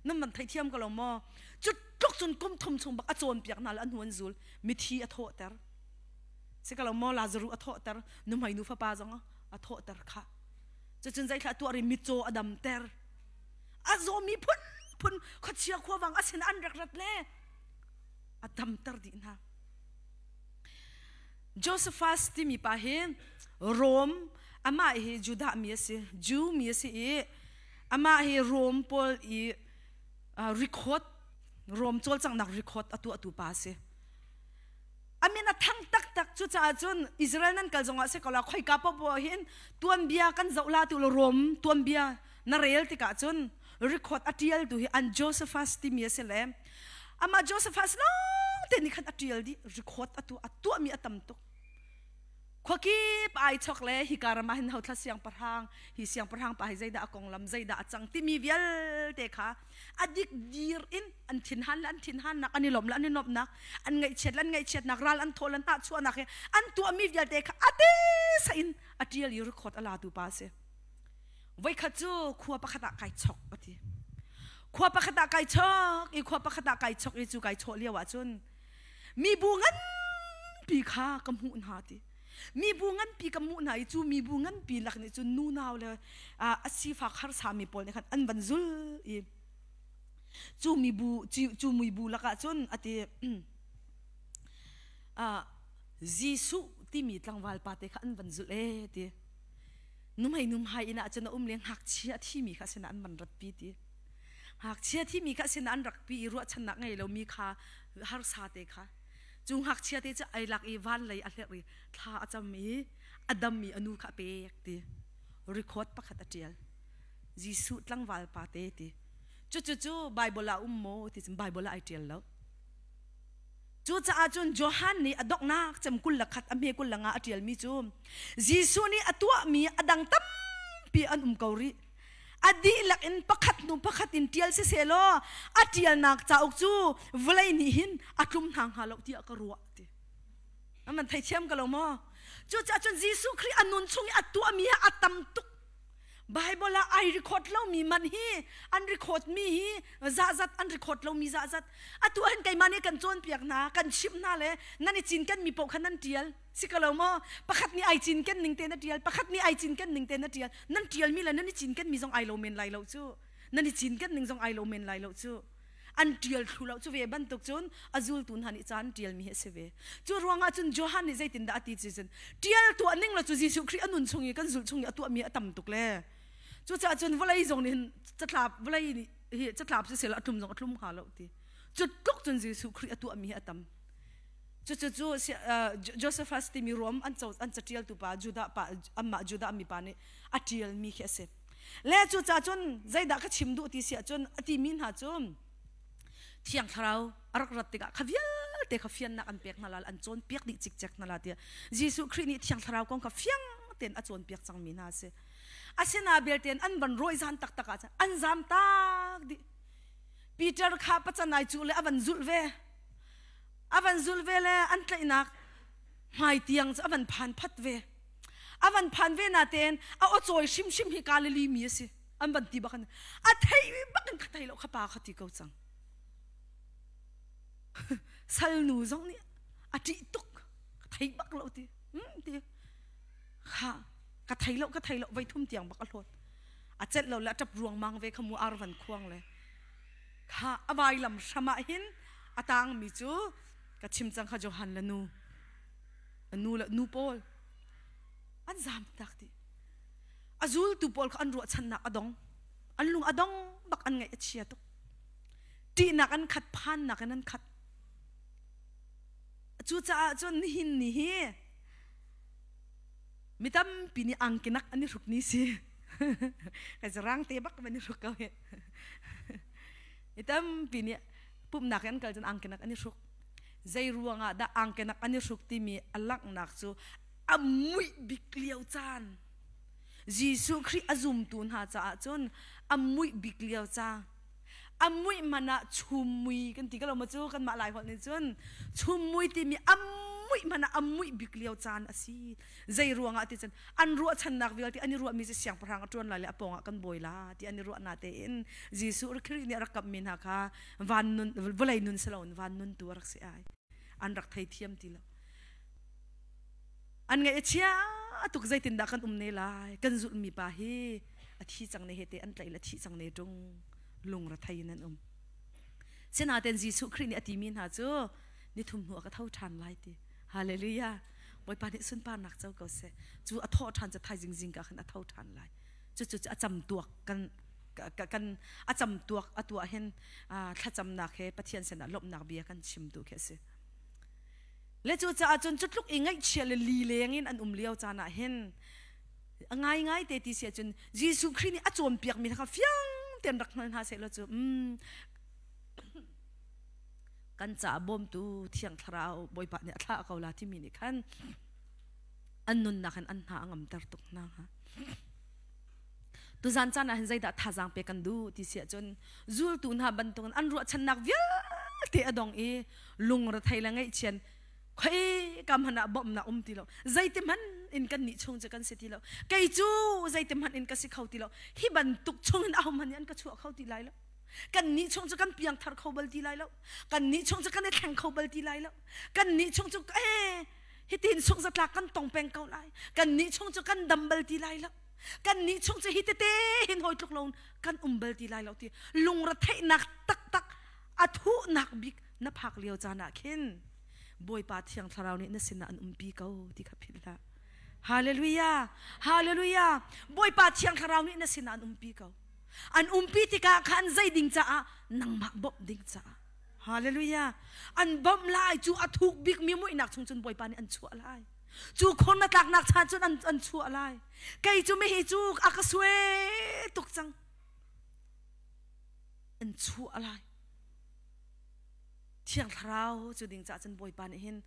nan man theithiam ko lo maw cu tluk cun kum thum chung bak a cawnpiak hna le a hnu an zul mithi a thawhter si ka lo maw Lazaruh a thawhter nuhmei nu fapa zong a thawhter kha cucun zeithla tuah ri mitcaw a damter a zawmi phun phun khuachia khuavang a sin an rak rat le a damter dih hna Josephus timi pa hi Rome amah hi Judah mi a si Jew mi a si i amah hi Rome pawl i record Rome cawlcanghnak record a tuahtu pa a si. Amin a thang taktak. Cucaah cun Israel nan kal zongah si ko la khoika poah hin tuanbia kan zoh la tu lo Rom tuanbia na rel tikah cun record a tial tu hi an Josephus timi a si le amah Josephus lawng te nih khan a tial dih record a tu a tuahmi a tam tuk. Khuakip ai chok le hika ram ah hin hothla siangpahrang hi siangpahrang pa hi zeidah a konglam zeidah a cang timi vialte kha a dik dir in an thinhan le an thinhannak an i lawmh le an i nuamhnak an ngaihchiat le an ngaihchiatnak ral an thawh le hnahchuahnak he an tuahmi vialte kha a te sa in a tial i record a latu pa a si. Voikhat cu khua pakhat ah kai chok a ti. Khua pakhat ah kai chok i khua pakhat ah kai chok i cu kai chawh lio ah cun mibu nganpi kha ka hmuh hna ti mibu nganpi ka hmuh hna i cu mibu nganpi lak nih cun nunau le a sifak harsa mi pawl nih khan an van zul i cu mibu cu mibu lakah cun ati Jesuh timi tlangval pa te kha an van zulh e ti numhei numhai inn ah cun a um le ngakchia a thimi kha sinah an van ratpi ti Ngakchia thimi kha sin an rak pi i ruahchannak ngei lomi kha harsa te kha cu ngakchia te cu ai lak i van lei a hlerh i thla a cam i a dam i a nu kha a pek ti record pakhat a ṭial Jesuh tlangval pa te ti cucu cu Bible ah um maw ti cun Bible ah ai ṭial lo Cucaah cun Johan nih a donghnak cem 21 a hme 25 a ṭialmi cu Jesuh nih a tuahmi a dang tampi an um ko rih. A dihlak in pakhat hnu pakhat in ṭial siseh law a ṭialnak cauk cu vawlei nih hin a tlum hna hnga lo tiah ka ruah ti. An theithiam ka lo maw? Cucaah cun Jesuh Khrih a nun chung i a tuahmi hi a tam tuk. Bible ah ai record lomi man hi an record mi hi zahzat an record lomi zahzat atu hin keimah nih kan cawnpiak hna kan chimh hna le nan i cinken mi paoh kha nan tial si ko lo maw pakhat nih ai cinken ning te na tial pakhat nih ai cinken ning te na tial nan tial mi le nan i cinken mi zong ai lo men lai lo cu nan i cinken ning zong ai lo men lai lo cu an ṭial thlu lo cu ve bantuk cun a zultu hna nih ca an ṭialmi hi a si ve cu ruangah cun Johan nih zeitindah a ti ci cun ṭial tuah ning lo cu Jesuh Khrih a nun chung i kan zulh chung i a tuahmi a tam tuk le cucaah cun vawlei zong nih hin catlap vawlei nih hi catlap siseh a tlum zong a tlum hnga lo ti cu tluk cun Jesuh Khrih a tuahmi hi a tam cucu cu Josephus timi Rom an co an caṭialtu pa Judah pa amah Judah mi pa nih a ṭialmi khi a si Le cucaah cun zeidah ka chim duh ti si ahcun a timi hna cu Thiang Thlarau a rak rat tikah kha vialte kha fiannak an pek hna la an cawnpiak dih cikcek hna la tiah Jesuh Khrih nih Thiang Thlarau kong kha fiang tein a cawnpiak cangmi hna a si. Asina belte an van rawi zan taktak ahcun an zam tak dih. Peter kha pacanai cu le a van zulh ve. A van zulh ve le an tlaihnak hmai tiang cu a van phan phat ve. A van phan ve natein a aw cawi hrimhrim hi Galilee mi a si. An van ti bak an a thei bak in ka thei lo kha pa kha ti ko cang. Salnu zong nih a ṭih tuk ka thei bak lo ti. Hmm, ti. Kha ka thei lo ka thei lo voi thum tiang bak a hlawt. A celh lo le a ṭap ruangmang ve kha mu ar van khuang le. Kha a vailam hram ah hin a tangmi cu ka chim cang kha Johan le nu. Nu le nu pawl an zam tak dih. A zultu pawl kha an ruahchannak a dong. An lung a dong bak an ngaih a chia tuk. Ṭihnak an khat, phannak in an khat. Cucaah cun nihin ni hi mi tampi nih angkinak an i hruk ni si. Ka rang te bak van i hruk ko hi. Mi tampi nih pumhnak in an kal cun angkinak an i hruk. Zei ruangah dah angkenak an i hruk timi a langhnak cu a muih bik lio caan. Jesuh Khrih a zumtu hna caah cun a muih bik lio caan. A muih man ah chum mui kan ti ka lo ma cu kanmah Lai holh nih cun chum mui timi a muih man ah a muih bik lio caan a si. Zei ruangah ti cun an ruahchannak vialte an i ruahmi cu siangpahrang a ṭuan lai le a pawngah kan bawi la ti an i ruah na tein Jesuh Khrih nih a rak kamhmi hna kha van nun vawlei nun si loin van nun tu a rak si ai an rak theithiam ti lo an ngaih a chia tuk zeitindah kan um ne lai kan zulhmi pa hi a thi cang ne he te an tlaih le thi cang ne ṭung lung ra thei in an um sinaten Jesuh Khrih nih a timi hna cu nithum hnu a ka tho ṭhan lai ti hallelujah Bawipa nih sunparnak co ko seh cu a thawh ṭhan cu thaizing zing ka khan a tho ṭhan lai cu cu a cam tuak kan kan a cam tuak a tuah hin thlacamnak he Pathian sinah lawmhnak bia kan chim tu khi a si. Le cu caah cun cutluk i ngaihchia le lileng in an um lio caan ah hin a ngaingai te ti si ahcun Jesuh Khrih nih a cawnpiakmi kha fiang tein rak hngal hna sehlaw cu kan caah bawmtu Thiang Thlarau Bawipa nih a thlah ko la timi nih khan an nunnak in an hna a ngamter tuk hna hnga. Tuzan caan ah hin zeidah thazaang pe kan duh ti si ahcun zultu hna bantukin an ruahchannak vialte a dong i lungrethei le ngaihchian khoi ka hmanh ah bawmhnak um ti lo zeiti hmanh in kan nih chung cu kan si ti lo kei cu zeiti hmanh in ka si kho ti lo hi bantuk chung in aho hmanh nih an ka chuah kho ti lai lo kan nih chung cu kan piangthar kho bal ti lai lo kan nih chung cu kan i thleng kho bal ti lai lo kan nih chung cu eh hitin sung zatlak kan tong peng ko lai kan nih chung cu kan dam bal ti lai lo kan nih chung cu hi tete hin hoi tluk lo kan um bal ti lai lo ti lungretheihnak taktak a thuhnak bik na phak lio caan ah khin Bawipa Thiang Thlarau nih na sinah an umpi ko ti kha philh hlah. Hallelujah! Hallelujah! Bawipa Thiang Thlarau nih na sinah an umpi ko. An umpi tikah khan zei ding caah nangmah bawmh ding caah. Hallelujah! An bawmh lai cu a thuk bikmi muihnak chung cun Bawipa nih an chuah lai. Cu khor na tlaknak chan cun an chuah lai. Kei cu mihi cu a ka sue tuk cang. An chuah lai. Thiang Thlarau cu ding caah cun Bawipa nih hin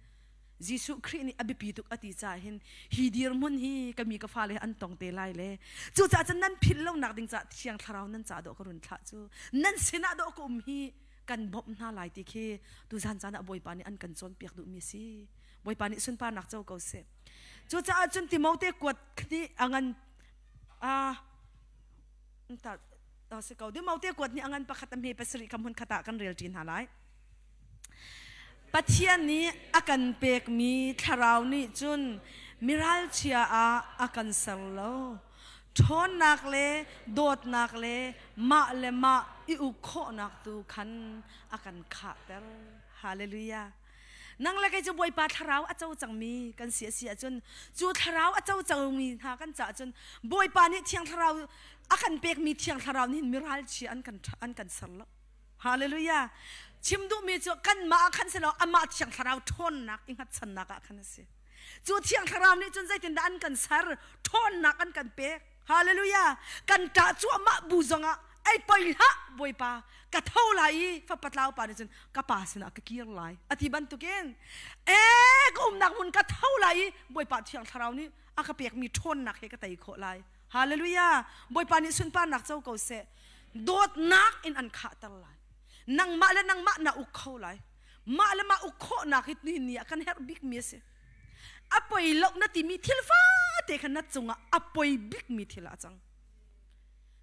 Jesuh Khrih nih a biapi tuk a ti caah hin hi dirhmun hi ka mi ka fale an tong te lai le cucaah cun nan philh lonak ding caah Thiang Thlarau nan ca dawh ka run thlah cu nan sinah dawh ka um hi kan bawmh hna lai ti khi tuzan caan ah Bawipa nih an kan cawnpiak duhmi a si. Bawipa nih sunparnak co ko seh. Cucaah cun Timote kuat nih a ngan a si ko. Timote kuat nih a ngan pakhat a hme pasarih kha hmun khat ah kan rel ṭi hna lai. Pathian nih a kan pekmi thlarau nih cun miralchia ah a kan ser lo. Ṭhawnnak le dawtnak le mah le mah i uk khawhnak tu khan a kan khahter. Hallelujah. Nang le kei cu Bawipa thlarau a co cangmi kan si a si ahcun cu thlarau a co cangmi hna kan caah cun Bawipa nih Thiang Thlarau a kan pekmi Thiang Thlarau nih miralchia an kan ser lo. Hallelujah. Chim duhmi cu kanmah ah khan si lo amah Thiang Thlarau ṭhawnnak i hngatchannak ah khan a si. Cu Thiang Thlarau nih cun zeitindah an kan ser, ṭhawnnak an kan pek. Hallelujah. Kan ṭah cuahmah bu zongah ei poi hlah Bawipa ka tho lai i fapa tlau pa nih cun ka pa sinah ka kir lai a ti bantukin ee ka umnak hmun ka tho lai i Bawipa Thiang Thlarau nih a ka pekmi ṭhawnnak he ka tei khawh lai. Hallelujah. Bawipa nih sunparnak co ko seh. Dawtnak in an khahter lai. Nangmah le nangmah na uk kho lai. Mah le mah uk khawhnak hi nihin ni ah kan herh bikmi a si. A poi lo na timi thil fate kha na cungah a poi bikmi thil ah a cang.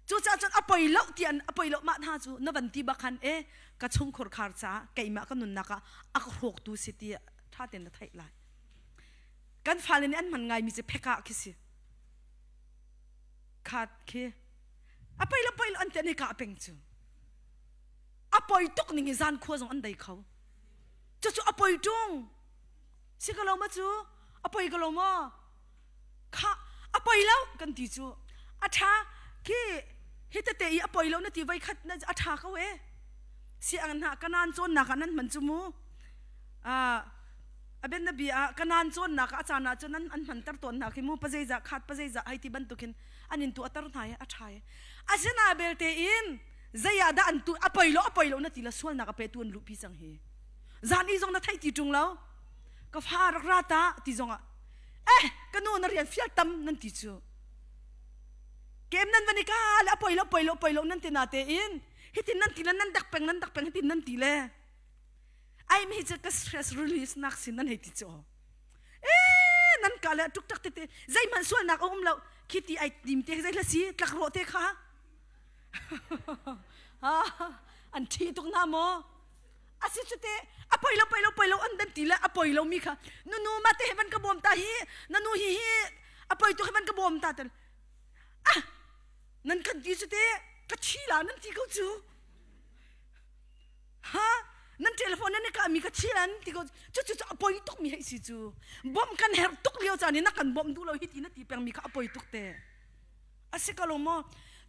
Cucaah cun a poi lo ti an a poi lo mah hna cu na van ti bak khan e ka chungkhur khar caah keimah ka nunnak ah a ka hrawktu si ti ṭha tein na theih lai. Kan fale nih an hman ngaimi cu phekah khi si. Khat khi a poi lo poi lo an ti an i kah peng cu. A poi tuk ning hi zan khua zong an dei kho. Cucu a poi ṭung. Si ka lo ma cu? A poi ka lo maw? Kha a poi lo kan ti cu. A ṭha khi hi tete i a poi lo na ti voi khat na a ṭha ko e. Si ang hna kanan cawnnak ah nan hman cu mu. A ben na bia ah kanan cawnnak ah a caan ah cun an hmanter tawn hna khi mu pazeizah khat pazeizah hei ti bantukin an in tuahter hna i a ṭha i. Asina belte in zei ah dah an tu a poi lo a poi lo na ti la sualnak a petu an luhpi cang hi. Zan i zong na theih ti ṭung lo. Ka fa rak ra ta ti zong ah eh ka nu na rian fial tam nan ti cu. Kem nan van i ka le a poi lo poi lo poi lo nan ti na te in hitin nan ti le nan dak peng nan dak peng hitin nan ti le ai mi cu ka stress release nak sin nan hei ti cu eh nan ka le tuk tak te te zeihmanh sualnak a um lo khi ti ai tim te zei la si tlak rawh te kha an ṭhi tuk na maw a si cu te a poi lo poi lo poi lo an dan ti le a poi lo mi kha nu nu ma te he van ka bawm ta hi na nu hi hi a poi tu he van ka bawm ta tel ah nan kan ti cu te ka thi la nan ti ko cu ha nan telephone nan ka mi ka thi lan ti ko cu cu a poi tuk mi hei si cu bom kan her tuk lio caan in na kan bom duh lo hi ti na ti peng mi kha a poi tuk te a si ko lo maw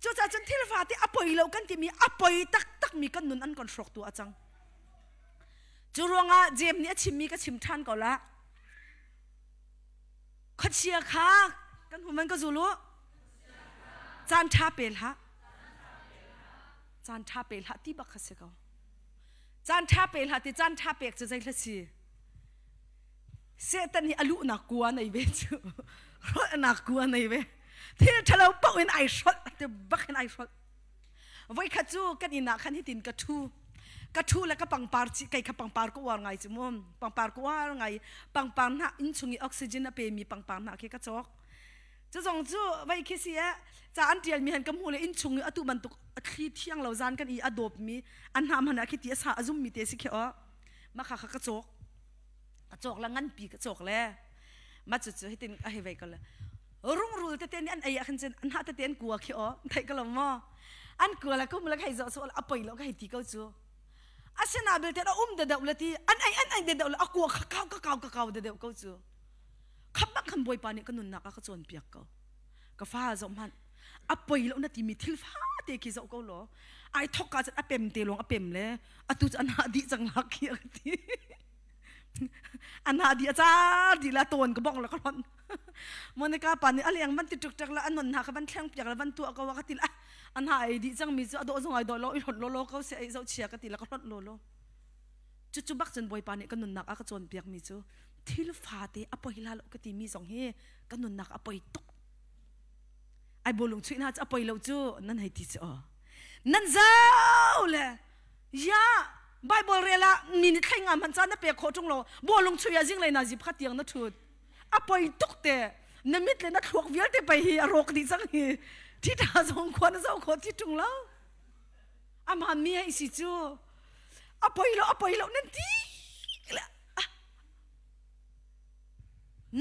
cucaah cun thil fate a poi lo kan timi a poi taktak mi kan nun an kan hrawk tu a cang cu ruangah James nih a chimmi ka chim ṭhan ko la. Khuachia kha kan human ka zul u. Caan ṭha pe hlah. Caan ṭha pe hlah ti bak kha si ko. Caan ṭha pe hlah ti caan ṭha pek cu zei hla si. Satan hi a luhnak kua nei ve cu. Hrolhnak kua nei ve. Thil ṭhalo paoh in ai hrolh ti bak in ai hrolh. Voikhat cu kan inn ah khan hitin ka ṭhu. Ka ṭhu le ka pangpar ci kei kha pangpar ka uar ngai cu mu. Pangpar ka uar ngai. Pangpar hna inn chung i oxygen a pemi pangpar hna khi ka cawk. Cu zong cu vei khi si eh ca an ṭialmi han ka hmu le inn chung i atu bantuk a thli thiang lo zan kan i a dawpmi an hna hmanh ah khi ti a sa a zummi te si khi aw. Mah kha kha ka cawk. Ka cawk le nganpi ka cawk le mah cu cu hitin a hei vei ko le rungrul tete nih an ei ah khan cun an hah tete an kua khi aw theih ko lo maw an kua le kum le ka hei zoh so a poi lo ka hei ti ko cu asina belte a um de deuh le ti an ei an ei de deuh le a kua kha kau ka kau ka kau de deuh ko cu khap bak khan bawipa nih ka nunnak a ka cawnpiak ko ka fa zoh hmanh a poi lo na timi thil fate khi zoh ko law ai thok ka cun a pem te lawng a pem le atu cu an hah dih cang la khi a ti an hah dih a car dih la tawn ka bong la ka hlonh Monica pa nih a leng van ti tuk tuk la an non hna ka van thleng piak la van tuah ko ka ti la an ha ei dih cang mi cu a dawh zong ai dawh lo i hlonh lo lo ko se ei zoh chia ka ti la ka hlonh lo lo cu cu bak cun bawipa nih ka nunnak a ka cawn piak mi cu thil fate a poi la lo ka ti mi zong hi ka nunnak a poi tuk ai bolung chuih hna cu a poi lo cu nan hei ti cu aw nan zau le ya Bible rel ah mi nih thlei nga hman caan na pek khawh ṭung lo bawlung chuih ah zinglei na zip kha tiang na ṭhut a poi tuk te na mit le na thluak vialte pei hi a rawk dih cang hi thi ṭha zong khua na zoh khawh ti ṭung lo amah mi hei si cu a poi lo a poi lo nan ti le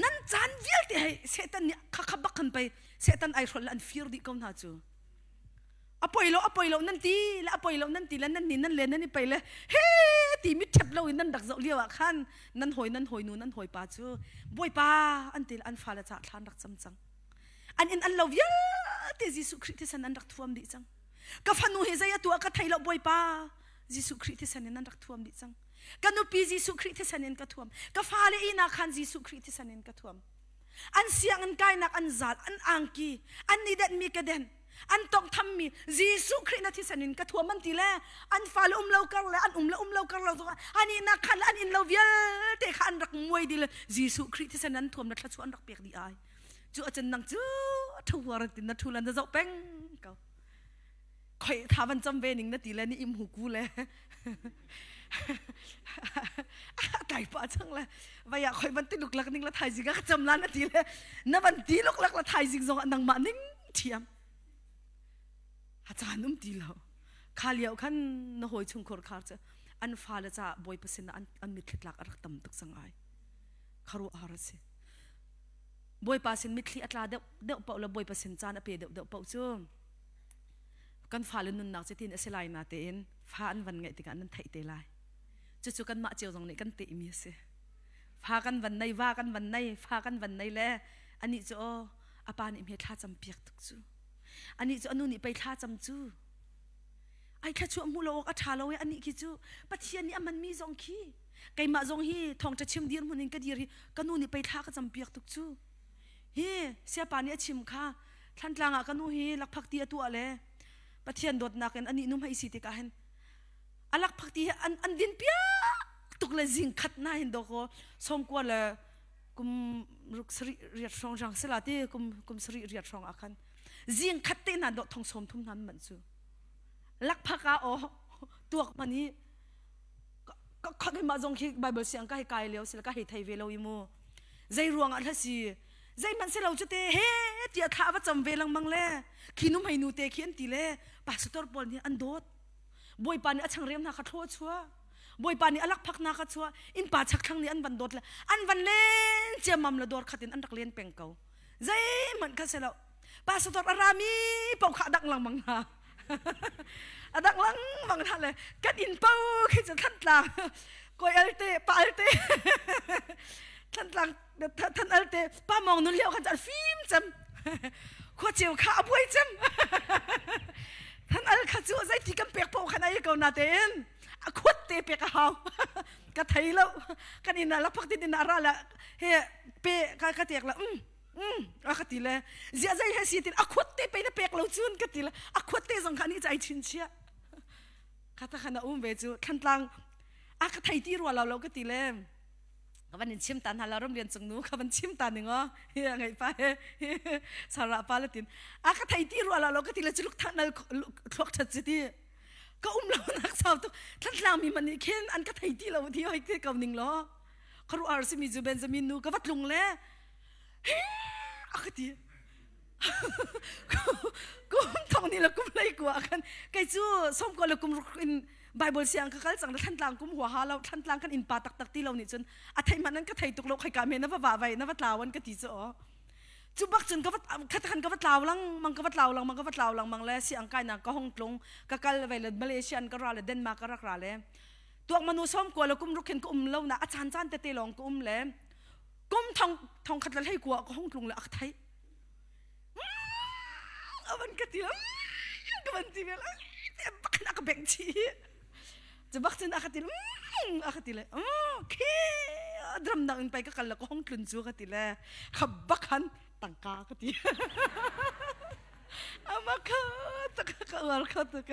nan caan vialte hei Satan nih kha kha bak khan pei Satan ai hrolh le an fir dih ko hna cu a poi lo a poi lo nan ti le a poi lo nan ti le nan ni nan le nan i pei le he ti mit ṭhep lo in nan rak zoh lio ah khan nan hawi nan hawi nu nan hawi pa cu bawipa an ti le an fale caah thlan rak cam cang an inn an lo vialte Jesuh Khrih thisen an rak thuam dih cang ka fanu hi zei a tuah ka thei lo bawipa Jesuh Khrih thisen in an rak thuam dih cang ka nupi Jesuh Khrih thisen in ka thuam ka fale ina khan Jesuh Khrih thisen in ka thuam an sianginn kainak an zal an angki an i denhmi ka den an tawngthammi Jesuh Khrih na thisen in ka thuam an ti le an fale um lo kar le an um le um lo kar lo zong an ihnak khan le an inn lo vialte kha an rak muai dih le Jesuh Khrih thisen an thuam na thluachuah an rak pek dih ai cu acun nang cu thu huar tin na thu lan na zoh peng ko khoi tha van cham ve ning na ti le ni im hu ku le tai pa chang le vaya khoi van ti luk lak ning la thai zing ka cham la na ti le na van ti luk lak la thai zing zong nang ma ning thiam ha chan um ti lo kha liao khan na hoi chung khor khar che an fa le cha boi pasin an an mitthli tlak a rak tam tuk sang ai kharu har si Bawipa sin mitthli a tla deuh deuh paoh le Bawipa sin caan a pe deuh deuh paoh cu kan fale nunnak cu tin a si lai na tein fa an van ngeih tikah nan theih te lai. Cucu kanmah cio zong nih kan tehmi a si. Fa kan van nei, va kan van nei, fa kan van nei le anih cu aw a pa nih hme thla cam piak tuk cu. Anih cu anu nih pei thla cam cu. Ai thla hmu lo awk a ṭha lo e anih khi cu Pathian nih a manmi zong khi keimah zong hi thawngṭha chim dir hmun in ka dir hi ka nu nih pei thla ka campiak tuk cu hi siapa nih a chim kha thlantlang ah ka nu hi lakphak ti a tuah le pathian dawtnak in anih nu hmai si tikah hin a lakphak ti hi an an din piak tuk le zing khat na hin doko sawmkua le kum ruk sari riat hrawng rang sila ti kum kum sari riat hrawng ah khan zing khat te na do thong som thum nan man cu lakphak ah o tuak man hi ka keimah zong khi Bible siang ka hei kai lio sila ka hei thei ve lo i mu zei ruang ah si zeihmanh si lo cu te he tiah thla va cam ve lengmang le khi nu hmei nu te khi an ti le pastor pawl nih an dawt bawipa nih a changrem hna kha thlua chuah bawipa nih a lakphak hna kha chuah innpa chakthlang nih an van dawt le an van len ciammam le dawr khat in an rak len peng ko zeihmanh kha si lo pastor a rami paoh kha a dang lengmang hna a dang lengmang hna le kan inn po khi cu thantlang koi alte pa alte thantlang than alte pa mong nun lio khan cu fim cem khua ceu kha a buai cem than al kha cu zeiti kan pek po khan ai ko na tein a khuat te pek a hau ka thei lo kan inn ah lakphak tin in ara la he pe ka ka tek la um. A ka ti le zia zei he si tin a khuat te pe na pek lo cun ka ti le a khuat te zong kha ni cai chin chia ka ta khan a um ve cu Thantlang a ka thei ti rua lo lo ka ti le ka van in chim ta hna la ram lian cung nu ka van chim ta ning o hi ngai pa he sara pa la tin a ka thei ti rua lo lo ka ti le chuluk tha nal thluak that chi ti ka um lo nak sau tuk Thantlang mi man nih khin an ka thei ti lo ti hoi te ko ning lo kharu ar simi cu Benjamin nu ka va tlung le a ka ti kum thong ni le kum lei kua khan kei cu som ko le kum ruk in Bible siang ka kal cang le Thantlang kum hua ha lo Thantlang kan innpa taktak ti lo nih cun a thei man an ka thei tuk lo khai ka me na va va vai na va tlawan ka ti cu o cu bak cun ka va khat khan ka va tlau lang mang ka va tlau lang mang ka va tlau lang mang le siang kai na ka hong tlung ka kal vai le Malaysia an ka ra le Denmark ka rak ra le tuak manu som ko le kum ruk khin ka um lo na a chan chan te te long ka um le kum thong thong khat le hlei kua ka hong tlung le ak thai avan ka ti ka van ti vel bak in aka beng chi cu bak cun aka ti aka ti le khi dram nak in pai ka kal la ka hong tlun cu ka ti le kha bak han tangka ka ti ama kha tak ka uar kho tuk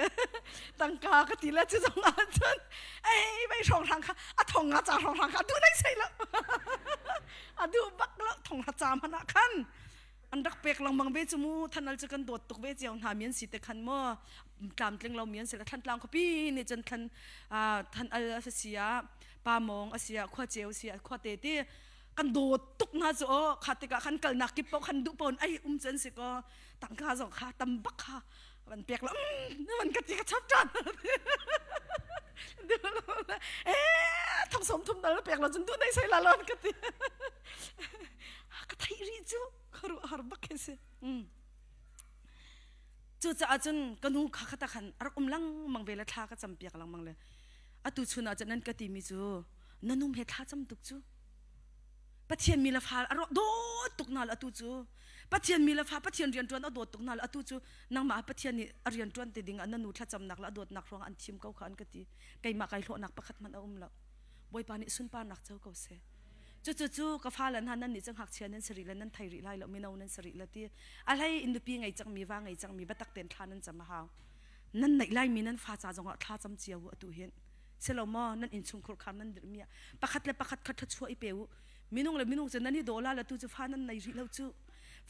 tangka ka ti le cu zong ah cun ei vai hrong hrang kha a thong nga cha hrong hrang kha du nei sei lo a du bak lo thong ha cha mana khan an rak pek lengmang ve cu mu thanal cu kan dawt tuk ve cio hna mian si te khan mo tlamtling lo mian si le Thantlang khuapi nih cun than than al a sia pa mong a sia khua ceu sia khua te ti kan dawt tuk hna cu o kha tikah khan kalnak kip paoh khan duh pawn ai um cun si ko tangka zong kha tam bak kha van pek la van ka ti ka chap ṭan eh thong som thum dal pek lo cun du nei sei la lon ka ti ka theih ri cu kharu har bak khi si cu caah cun ka nu kha khata khan a rak um lengmang ve le thla ka cam piak lengmang le atu chun ah cun nan ka ti mi cu na num he thla cam tuk cu Pathian mi le fa a dawt tuk na atu cu Pathian mi le fa Pathian rian ṭuan a dawt tuk na atu cu nangmah Pathian nih a rian ṭuan te ding ah na nu thlacamnak le a dawtnak ruang an thim ko kha an ka ti keimah kai hlawhnak pakhat hmanh a um lo Bawipa nih sunparnak co ko seh cucu cu ka fale hna nan nih cu ngakchia nan si rih le nan thei rih lai lo mino nan si rih le ti a hlei in nupi ngei cangmi va ngei cangmi biatak tein thla nan cam a hau nan neih laimi nan fa ca zongah thla cam cio u atu hin silo maw nan innchungkhur khar nan dirhmi ah pakhat le pakhat kha thluachuah i pe u minung le minung cu nan i daw la le tu cu fa nan nei rih lo cu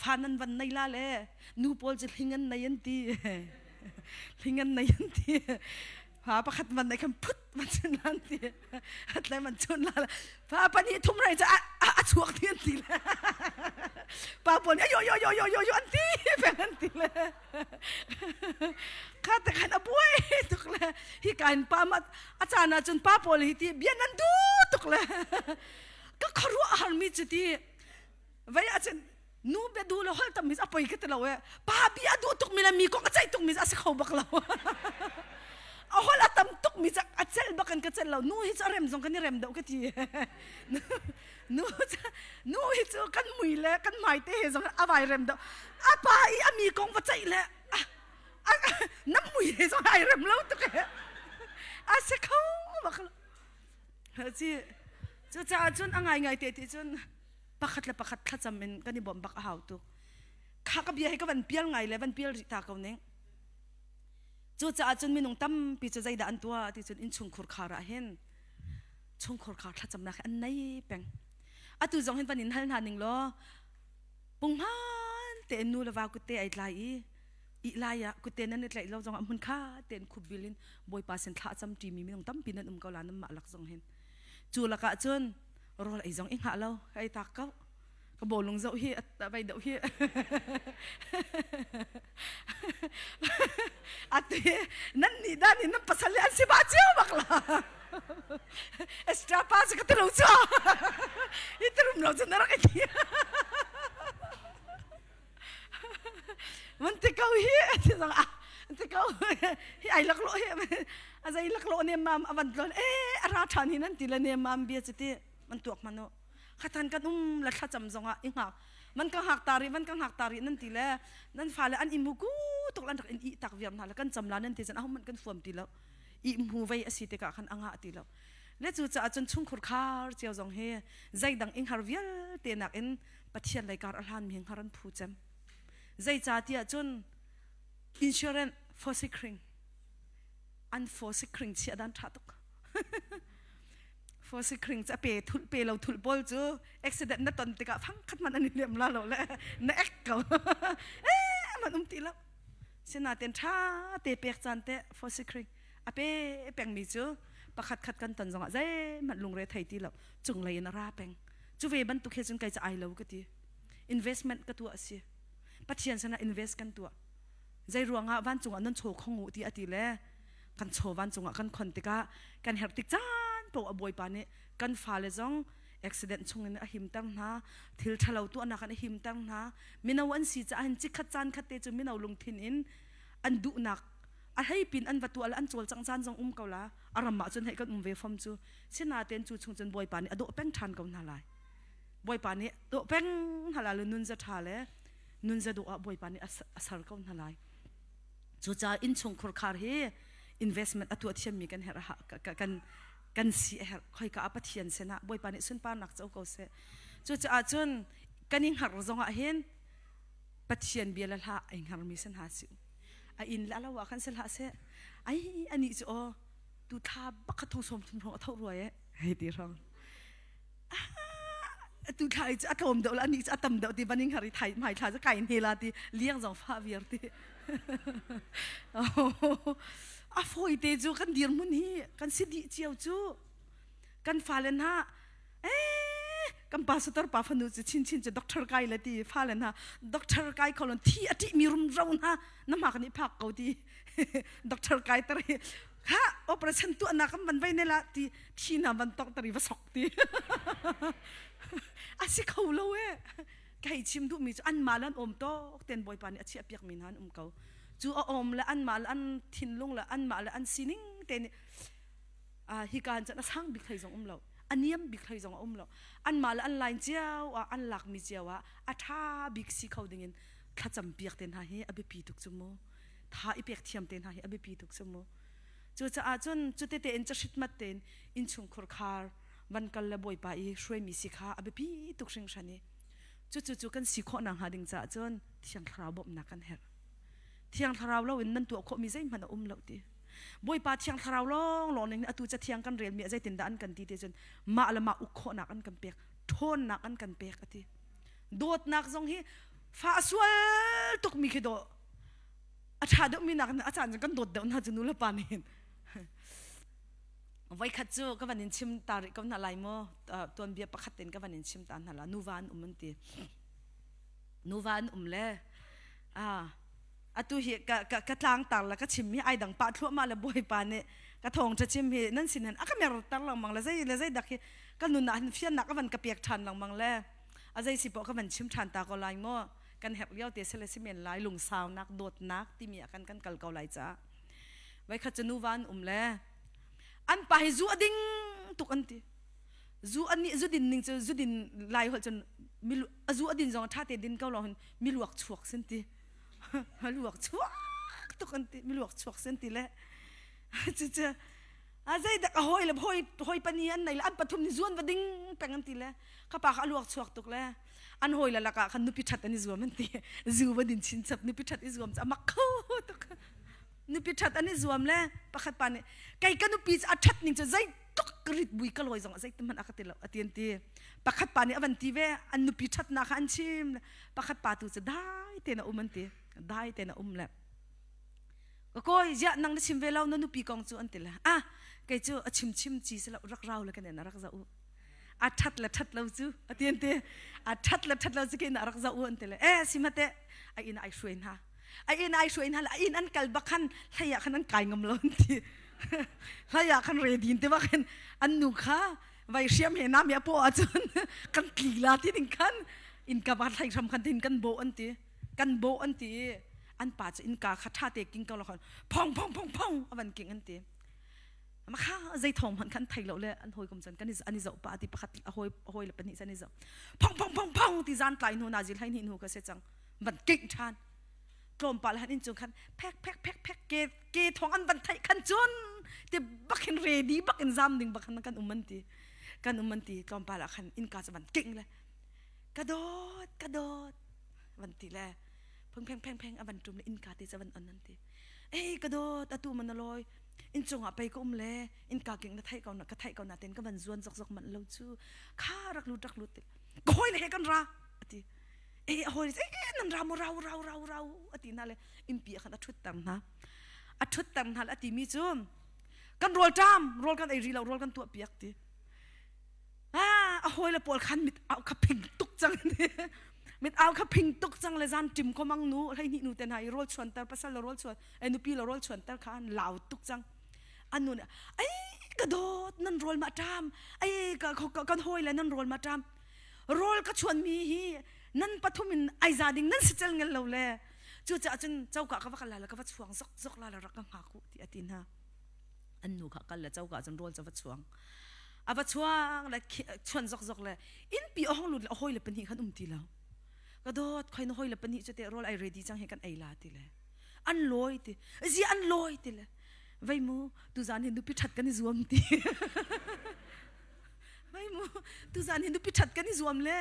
fa nan van nei la le nu pawl cu hling an nei an ti hling an nei an ti fa pakhat van nei khan phut van chun lan ti atle man chun la fa pani thum rai cha a chuak ti an ti le pa pawl yo yo yo yo yo yo an ti peng an ti le kha te khan a buai tuk le hi kain pa ma a caan ah cun pa pawl hi ti bia nan du tuk le ka khuaruah har mi cu ti vai ah cun nu bia du le hol tam mi a poi ka ti lo e pa bia du tuk mi le mi kong a ceih tuk mi a si kho bak lo a hol a tam tuk mi a cel bak in ka cel lo nu hi cu a rem zong kan i rem deuh ka ti nu nu hi cu kan mui le kan hmai te he zong a vai rem deuh a pa i a mi kong va ceih le na mui he zong ai rem lo tuk he a si kho bak lo ci cucaah cun a ngai ngai te ti cun pakhat le pakhat thlacam in kan i bawmh bak a hau tuk kha ka bia hi ka van pial ngai le van pial rih ta ko ning cucaah cun minung tampi cu zeidah an tuah ti cun innchungkhur khar ah hin chungkhur khar thlacamnak hi an nei peng atu zong hin van in hal hna ning law punghman tein nu le va kutte ai tlai i i lai ah kutte nan i tlaih lo zong ah hmun kha tein khup bil in bawipa sin thla cam ṭi mi minung tampi nan um ko la nan mah lak zong hin cu lakah cun rawl ei zong i hngah lo ei tak ko ka bawlung zoh hi vai doh hi atu nan nih dan in nan pasal le an si ba cio bak la extra pa cu ka ti lo cu hi tirum lo cu na rak i ti man ti ko hi ti zong ah ti ko hi ai lak lo hi a zei lak lo ne mam avan tlon e a ra than hi nan ti le ne mam bia chu ti man tuak manu khatan kan um la thlacam zongah i hngak man ka hngak ta ri man ka hngak ta ri nan ti le nan fale an imu ku tuk lan rak in i tak viam hna le kan cam la nan ti cun ahum man kan fuam ti lo i mu vei asi tikah khan anga ti lo le cu caah cun chungkhur khar cio zong hi zeidang ing har vialte nak in. Pathian lei kar a hlan mi hngar an phu cem. Zeicahtiah cun insurance forsikring an forsikring chia dan tha tuk. Forsikring cu a pe thul pe lo thul pawl cu accident na ton tikah fang khat man an i liam la lo le na ek ko. Eh man um ti lo. Sinain tha te pek caan te forsikring a pe pengmi cu pakhat khat kan ton zongah zeihmanh lungre thei ti lo cunglei in a ra peng. Cu ve bantuk he cun kei cu ai lo ka ti. Investment ka tuah a si. Pathian sinah invest kan tuah. Zei ruangah vancung ah nan chaw khong u ti a ti le kan chaw vancung ah kan khon tikah kan herh tik caan paoh a Bawipa nih kan fale zong accident chungin a himter hna thil ṭhalo tuahnak in a himter hna mino an si caah hin chikkhat caan khat te cu mino lungthin in an duhnak a hleipin an va tuah le an cawlcangh caan zong um ko la a ram ah cun hei kan um ve fom cu sinain cu chung cun Bawipa nih a dawh peng ṭhan ko hna lai Bawipa nih dawh peng hna lai le nun za ṭha le nun za dawh ah Bawipa nih a ser ko hna lai cucaah innchungkhur khar hi investment a tuah thiammi kan herh kan kan si a herh khoika ah Pathian sinah Bawipa nih sunparnak co ko seh cucaah cun kan i hngar zongah hin Pathian bia le hla ai hngarmi sin ha si a inn le a lo ah khan si hlah seh ai ani cu aw tu thla bakhat thong som thum rong a tho ruai e hei ti rong tu thla cu a tlawm deuh la ani cu a tam deuh ti baning hari thai mai thla cu kai hne la ti liang zong fa viar ti a foi te cu kan dirhmun hi kan si dih cio cu kan fale hna eh kan pastor pa fanu cu chin chin cu doctor kai le ti fale hna doctor kai kholon thi a ṭih mi rum ro hna na ma kan i phak ko ti doctor kai tar hi ha operation tuah na kan van vai ne la ti thi na van tok tari va sok ti a si kho lo e kai chim duh mi cu an ma lan om tok ten bawipa nih a chiah piak mi hna an um ko cu a om le an mah le an thinlung le an mah le an sining te nih hi kan chan a sang bik hlei zong um lo a niam bik hlei zong a um lo an mah le an line cio ah an lak mi cio ah a tha bik si kho ding in thlacam piak te hna hi a biapi tuk cu mu tha i pek thiam te hna hi a biapi tuk cu mu cucaah cun cutete in cahritmat tein innchungkhur khar van kal le bawipa i hruaimi si kha a biapi tuk hringhran i cucu cu kan si khawh nakhnga ding caah cun thiang thlarau bawmhnak kan herh thiang thlarau lo in nan tuah khawhmi zeihmanh a um lo ti bawipa thiang thlarau lawng lawng ning atu cathiang kan relmi ah zeitindah an kan ti ti cun mah le mah uk khawhnak an kan pek ṭhawnnak an kan pek a ti dawtnak zong hi fa a sual tukmi khi dawh a ṭha deuhmi nak a caan cu kan dawt deuh hna cu nu le pa nih voikhat cu ka van in chim ta rih ko hna lai maw tuanbia pakhat in ka van in chim ta hna la nuva an um an ti nuva an um le atu hi ka ka ka tlang tar la ka chim hi ai dang pa thluahmah le bawipa nih ka thawng ṭha chim hi nan sin han a ka mer tar lengmang le zei le zei dak hi ka nun ah hin fiannak a van ka pek ṭhan lengmang le a zei si poh ka van chim ṭhan ta ko lai maw kan herh lio te sele si men lai lungsaunak dawtnak timi ah kan kan kal ko lai caah voikhat cu nuva an um le an pa hi zu a ding tuk an ti zu an nih zu din ning cu zu din lai holh cun milu a zu a din zong ṭha te din ko lo hin miluak chuak sin ti luak chuak tuk an ti miluak chuak sin ti le cucu a zeidak a hawi le hawi hawi pani an nei le an pathum ni zuan va ding peng an ti le ka pa kha a luak chuak tuk le an hawi le lakah khan nupi ṭhat an i zuam an ti zu va din chin chap nupi ṭhat i zuam cu a mak kho tuk nupi ṭhat an i zuam le pakhat pa nih kei ka nupi cu a ṭhat ning cu zei tuk rit bui ka lawi zong zei hmanh a ka ti lo a ti an ti pakhat pa nih a van ti ve an nupi ṭhatnak kha an chim pakhat pa tu cu dai tein a um an ti dai tein a um le ka kawi ziah nang na chim ve lo na nupi kong cu an ti le ah kei cu a chim chim chi si lo rak rau le kan en a rak za u a ṭhat le ṭhat lo cu a ti an ti a ṭhat le ṭhat lo cu ke in a rak zoh u an ti le eh si mate a inn ai hruai hna a inn ai hruai hna le a inn an kal bak khan hlei ah khan an kai ngam lo an ti hlei ah khan redin te bak khan an nu kha vai hriam he na mi a paw ahcun kan tli la ti ding khan innka ba thlai hram khan tin kan bo an ti kan bo an ti an pa cu innka kha ṭha te king ko lo khan phong phong phong phong a van king an ti Makha zei thawng hmanh khan thei lo le an hawikom chan kan an i zoh pa ti pakhat a hawi hawi le pahnih chan i zoh phong phong phong phong ti zan tlai hnu na zil hai ni hnu ka se cang van king than tlawmpal han in chung khan phek phek phek phek ke ke thong an van theih khan cun ti bakin ready bakin zam ding bakhan kan um an ti kan um an ti tlawmpal ah khan innka cu van king le. Ka dawt, ka dawt van ti le phung pheng pheng pheng a van ṭum le innka te cu a van on an ti. Ei ka dawt atu man na lawi inn cungah pei ka um le innka king na theih ko na ka theih ko na ten ka van zuan zokzok manh lo cu kha rak lut rak lut ka hawi le he kan ra ati e a hawi le e nan ra mu rau rau rau rau ati na le innpi ah khan a ṭhutter hna a ṭhutter hna le a timi cu kan rawl ṭam rawl kan ei ri lo rawl kan tuah piak ti ah a hawi le pawl khan mit au kha phing tuk cang mit au kha phing tuk cang le zan ṭim ko mang nu hlei hnih nu te hna i rawl chuan ter pasal le rawl chuan ai nupi le rawl chuan ter kha an lau tuk cang an nu nih ai ka dawt nan rawl ma ṭam ai ka kan hawi le nan rawl ma ṭam rawl ka chuan mi hi nan pathum in ai za ding nan si cel ngel lo le cucaah cun coka ka va kal la le ka va chuang zok zok la le rak ka hngak u ti a ti hna an nu kha kal le coka cun rawl cu va chuang a va chuang le chuan zok zok le innpi a hong lut le a hawi le pahnih khan um ti lo ka dawt khoi na hawi le pahnih cu te rawl ai ready cang hi kan ei la ti le an lawi ti zi an lawi ti le vei mu tuzan hi nupi that kan i zuam ti vei mu tuzan hi nupi that kan i zuam le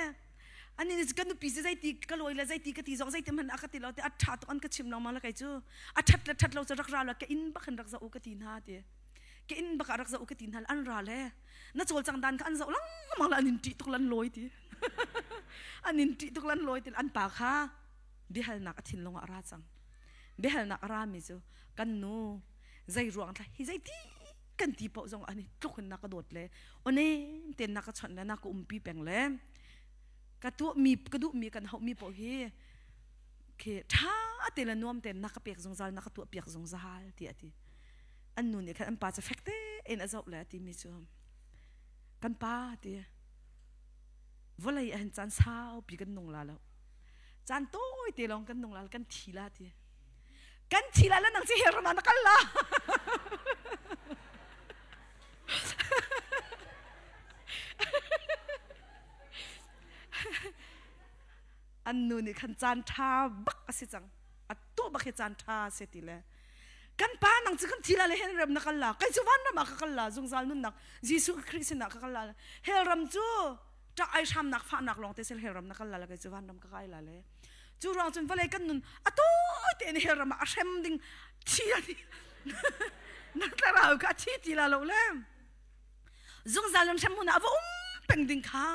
ani nih ka nupi si zeiti ka lawi le zeiti ka ti zong zeiti hmanh a ka ti lo te a ṭha tuk an ka chim lo ma la kei cu a ṭhat le ṭhat lo cu rak ra la ka inn bak hin rak zoh u ka ti hna ti ka inn bak ah rak zoh u ka ti hna an ra le na cawlcang dan kha an zoh lengmang la an in ṭih tuk lan lawi ti an in ṭih tuk lan lawi ti an pa kha biahalnak a thinlung ah a ra cang biahalnak a ra mi cu kan nu zei ruang thla hi zeiti kan ti paoh zong an i tluk in na ka dawt le onem ten na ka chawnh le na ka umpi peng le ka tuah mi ka duh mi kan hauh mi paoh hi khi tha te le nuam ten na ka pek zungzal na ka tuah piak zungzal ti a ti an nu nih khan an pa cu fek te in a zoh le a ti mi cu kan pa ti vawlei ah hin caan saupi kan nung la lo caan tawi te lawng kan nung la kan thi la ti kan thi la la nang ci hell ram ah na kal la an nu nih khan caan ṭha bak a si cang a tu bak hi caan ṭha si ti le kan pa nang cu kan thi la le hell ram na kal la kai cu van ram ah ka kal la zungzal nunnak Jesuh Khrih sinah ka kal la hell ram cu ṭah ai hramnak fahnak lawng te sel hell ram na kal la le kai cu van ram ka kai la le cu ruang cun vawlei kan nun a tawi tein hell ram ah a hrem ding thi ani na thlarau kha a thi ti la lo le zungzal in hrem hmun ah va um peng ding kha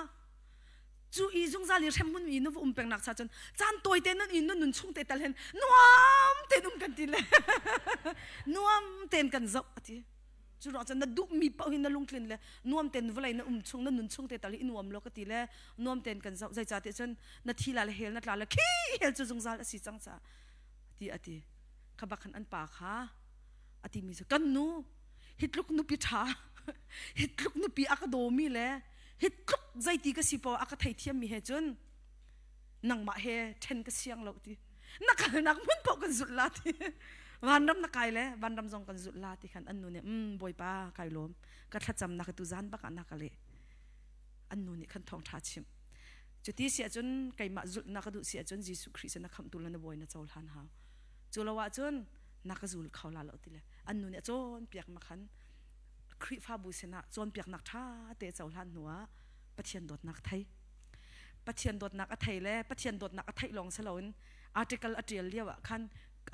cu i zungzal i hrem hmun i na va um peng nak cha cun caan tawi te nan i nun nun chung te tal hen nuam tein um kan ti le nuam tein kan zoh ati Cu ruang cun na duhmi paoh hi na lungtlin le nuam tein vawlei na um chung na nun chung te tal hi i nuam law ka ti le nuam tein kan zoh zeicahtiah cun na thi la le hell na tla le khi hell cu zungzal a si cang caah ti a ti kha bak khan an pa kha a timi cu kan nu hi tluk nupi ṭha hi tluk nupi a ka dawmi le hi tluk zeiti ka si paoh a ka theithiammi he cun nangmah he ṭhen ka siang lo ti na kalnak hmun paoh kan zulh la ti vanram na kai le vanram zong kan zulh la ti khan an nu nih um bawipa kai lawm ka thlacamnak tu zan bak ah na ka leh an nu nih khan thawngṭha chim cuti si ahcun keimah zulh na ka duh si ahcun Jesuh Khrih cu na khamhtu le na bawi na cohlan hau cu lo ahcun na ka zul kho la lo ti le an nu nih a cawnpiak ma khan Khrihfabu sinah cawnpiaknak ṭha te cohlan hnu ah Pathian dawtnak thei Pathian dawtnak a thei le Pathian dawtnak a theih lawng si loin article a ṭial lio ah khan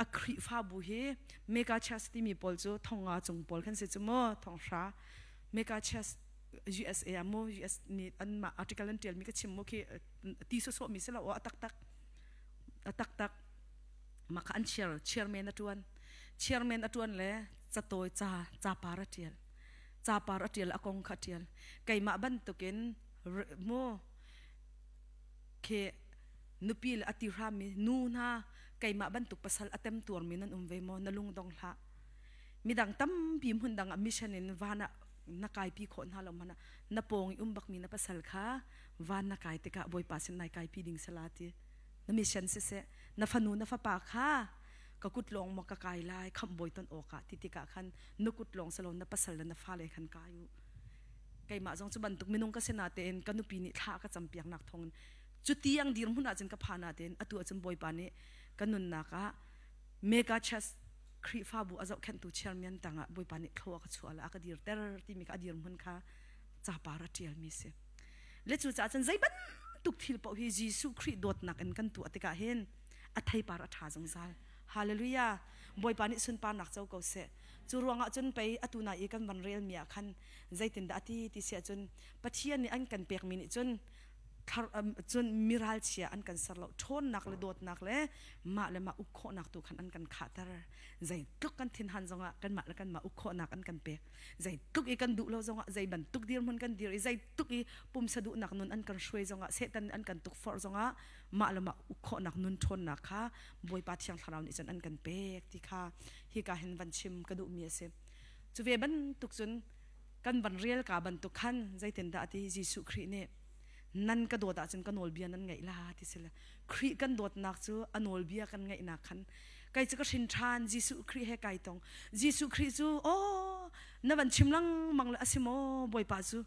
a Khrihfabu hi mega church timi pawl cu thonga cung pawl khan si cu mu thonghra mega church USA ah mu US nih anmah article an ṭialmi ka chim mu khi ti sawsawh mi si lo a taktak a taktak mah kha an chair chairman a ṭuan chairman a ṭuan le catawi ca capar a ṭial capar a ṭial a kong kha a ṭial keimah bantukin mu khi nupi le a ti hrammi nu hna keimah bantuk pasal a tem tuarmi nan um ve maw na lung dong hlah midang tampi hmun dang ah mission in van ah na kaipi khawh hna lo hmanh ah na pawng i um bakmi na pasal kha van na kai tikah bawipa sin nai kaipi ding sala ti na mission siseh na fanu na fapa kha ka kut lawng maw ka kai lai khamh bawi ton awkah ti tikah khan na kut lawng salo na pasal le na fale khan kai u keimah zong cu bantuk minung ka si natein ka nupi nih thla a ka campiaknak thawngin cuti ang dirhmun ahcun ka phan natein atu ahcun Bawipa nih ka nunnak ah mega church Khrihfabu a zohkhenhtu chairman tangah Bawipa nih thlaw a ka chuah le a ka dirter timi kha a dirhmun kha capar a ṭialmi si. Le cucaah cun zei bantuk bantuk thil paoh hi Jesuh Khrih dawtnak in kan tuah tikah hin a theipar a ṭha zungzal. Hallelujah! Bawipa nih sunparnak co ko seh. Cu ruangah cun pei atu nai i kan van relmi ah khan zeitindah a ti ti si ahcun Pathian nih an kan pekmi nih cun cun miralchia an kan ser lo ṭhawnnak le dawtnak le mah le mah uk khawhnak tu khan an kan khahter zeitluk kan thinhan zongah kanmah le kanmah uk khawhnak an kan pek zeitluk i kan duh lo zongah zei bantuk dirhmun kan dir i zeitluk i pumsa duhnak nun an kan hruai zongah Satan an kan tukforh zongah mah le mah uk khawhnak nun ṭhawnnak kha Bawipa Thiang Thlarau nih cun an kan pek ti kha hika hin van chim ka duhmi a si. Cu ve bantuk cun kan van rel ka bantuk khan zeitindah a ti Jesuh Khrih nih nan ka dawt ahcun ka nawlbia nan ngaih la ti si le Khrih kan dawtnak cu a nawlbia kan ngaihnak khan kai cu ka hrin ṭhan Jesuh Khrih he kai tong Jesuh Khrih cu aw na van chim lengmang le a si maw Bawipa cu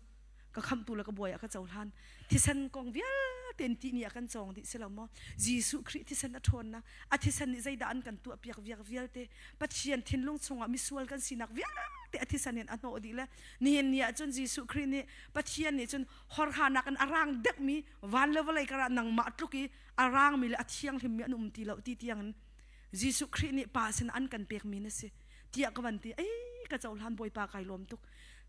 ka khamhtu le ka bawi ah ka cohlan thisen kong vialte in tihni ah kan cawng dih si lo maw Jesuh Khrih thisen a ṭhawnnak a thisen nih zeidah an kan tuah piak viak vialte Pathian thinlung chungah misual kan sinak vialte a thisen in a hnawh dih le nihin ni ah cun Jesuh Khrih nih Pathian nih cun horhanak in a rang deuhmi van le vawlei karah nangmah tluk i a rangmi le a thianghlimmi an um ti lo ti tiangin Jesuh Khrih nih Pa sin an kan pekmi na si tiah ka van ti ei ka cohlan Bawipa kai lawm tuk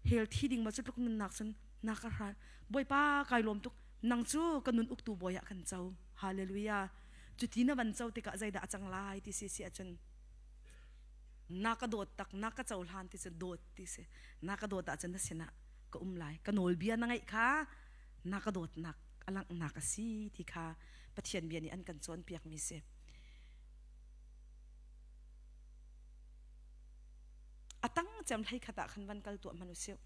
hell thi ding ma cu tluk nunnak cun na ka hral Bawipa kai lawm tuk nang cu ka nun uktu bawi ah kan co hallelujah cuti na van co tikah zeidah a cang lai ti si si ahcun na ka dawt tak na ka cohlan ti cu dawt ti si na ka dawt ahcun na sinah ka um lai ka nawlbia na ngaih kha na ka dawtnak a langhnak a si ti kha Pathian bia nih an kan cawnpiakmi si. A tang cem hlei khat ah khan van kal tuah hmanh usih.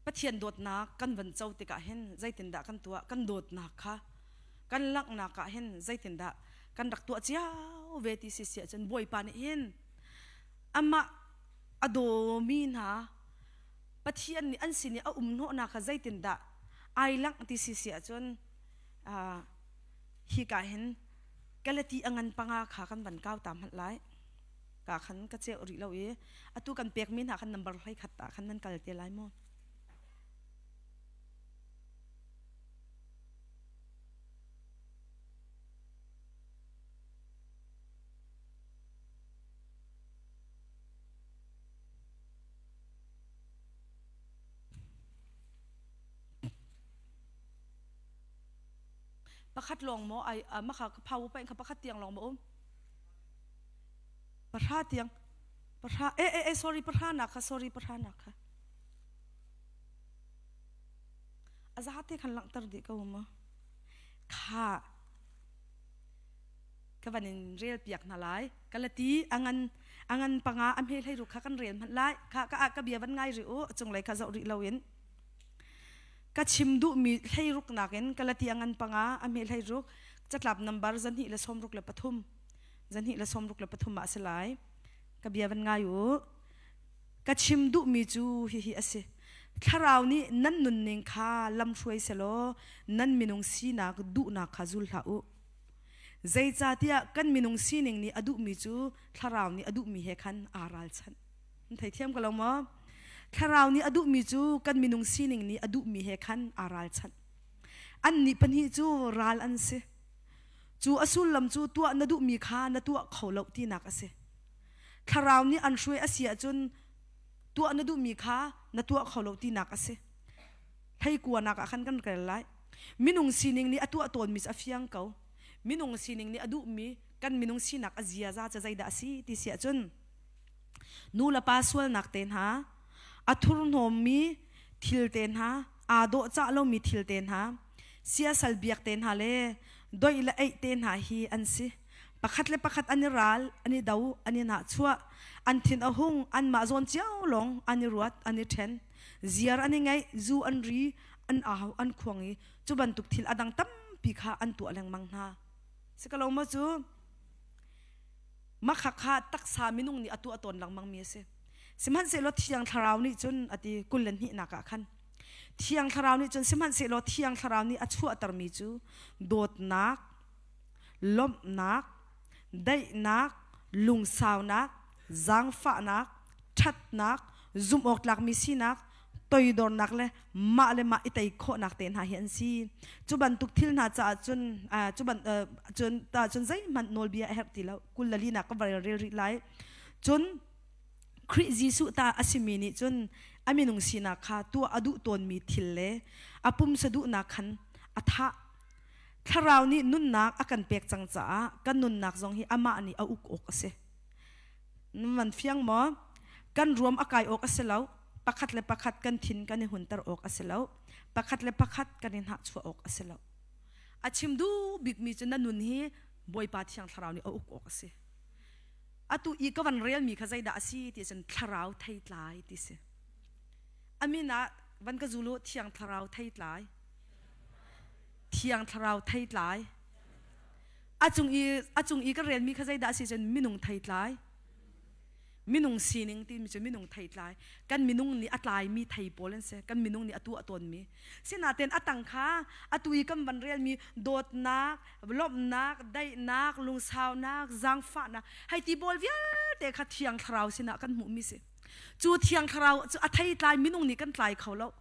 Pathian dawtnak kan van co tikah hin zeitindah kan tuah? Kan dawtnak kha kan langhnak ah hin zeitindah kan rak tuah cio ve ti si si ahcun Bawipa nih hin amah a dawmi hna Pathian nih an sin i a um hnawhnak kha zeitindah ai langh ti si si ahcun hika hin Galati a ngan panga kha kan van kau ta hmanh lai ka khan ka ceuh rih lo i atu kan pekmi hna khan number hlei khat ah khan nan kal te lai maw? Pakhat lawng maw ai maka ka phau pa kha pakhat tiang lawng maw um? Pahra tiang. Pahra e e e sorry pahra nak kha sorry pahra nak kha. A te khan langhter dih ko ma. Kha ka van in rel piak hna lai kalati angan angan panga a hme hlei ruk kha kan rel hmanh lai kha ka ka bia van ngai ri u cunglei kha zoh rih loin ka chim duhmi hlei ruk nakin kalati angan panga a hme hlei ruk catlap number 263 263 ah a si lai ka bia van ngai u ka chim duhmi cu hihi a si thlarau nih nan nunning kha lamhruai selaw nan minung sinak duhnak kha zul hlah u Zeicahtiah kan minung sining nih a duhmi cu thlarau nih a duhmi he khan aa ralchanh. Nan theithiam ko lo maw? Thlarau nih a duhmi cu kan minung sining nih a duhmi he khan aa ralchanh. Annih pahnih cu ral an si. Cu a sullam cu tuah na duhmi kha na tuah kho lo tinak a si. Thlarau nih an hruai a si ahcun tuah na duhmi kha na tuah kho lo tinak a si. Hleikuanak ah khan kan rel lai. Minung sining nih a tuah tawnmi cu a fiang ko. Minung sining nih a duhmi kan minung sinak a ziaza cu zeidah a si ti si ahcun nu le pa sualnak te hna, a thurhnawmmi thil te hna, aa dawhcah lomi thil te hna, siasal biak te hna le doih le eih te hna hi an si. Pakhat le pakhat an i ral, an i do, an i nahchuah, an thin a hung, anmah zawn cio lawng an i ruat, an i ṭhen. Ziar an i ngeih, zu an ri, an au, an khuang i cu bantuk thil a dang tampi kha an tuah lengmang hna. Si ko lo maw cu? Makha kha taksa minung nih a tuah tawn lengmang mi a si. Sihmanhsehlaw Thiang Thlarau nih cun a ti 22 ah khan Thiang Thlarau nih cun sihmanhsehlaw Thiang Thlarau nih a chuahtermi cu dawtnak, lawmhnak, daihnak, lungsaunak, zaangfahnak, ṭhatnak, zumhawktlakmi sinak, Toidornak le mah le mah i tei khawhnak te hna hi an si. Cu bantuk thil hna caah cun cu ban cun ta cun zeihmanh nawlbia a herh ti lo. 24 nak ka va rel rih lai. Cun Khrih Jesuh ta a simi nih cun a minung sinak kha tuah a duh tawnmi thil le a pumsa duhnak khan a thah. Thlarau nih nunnak a kan pek cang caah kan nunnak zong hi amah nih a uk awk a si. Man fiang maw? Kan ruam a kai awk a si lo. Pakhat le pakhat kan thin kan i hunter awk a si lo. Pakhat le pakhat kan i hnahchuah awk a si lo. A chim duh bikmi cu na nun hi Bawipa Thiang Thlarau nih a uk awk a si. Atu i ka van relmi kha zeidah a si ti cun thlarau theitlai ti si. Amin ah van ka zulu Thiang Thlarau theitlai. Thiang Thlarau theitlai. A cung i ka relmi kha zeidah a si cun minung theitlai. Minung sining timi cu minung theitlai. Kan minung nih a tlaimi thei pawl an si. Kan minung nih a tuah tawnmi. Sinain a tang kha atu i kan van relmi dawtnak, lawmhnak, daihnak, lungsaunak, zaangfahnak hei ti pawl vialte kha Thiang Thlarau sinah kan hmuhmi si. Cu Thiang Thlarau cu a theitlai minung nih kan tlai kho lo.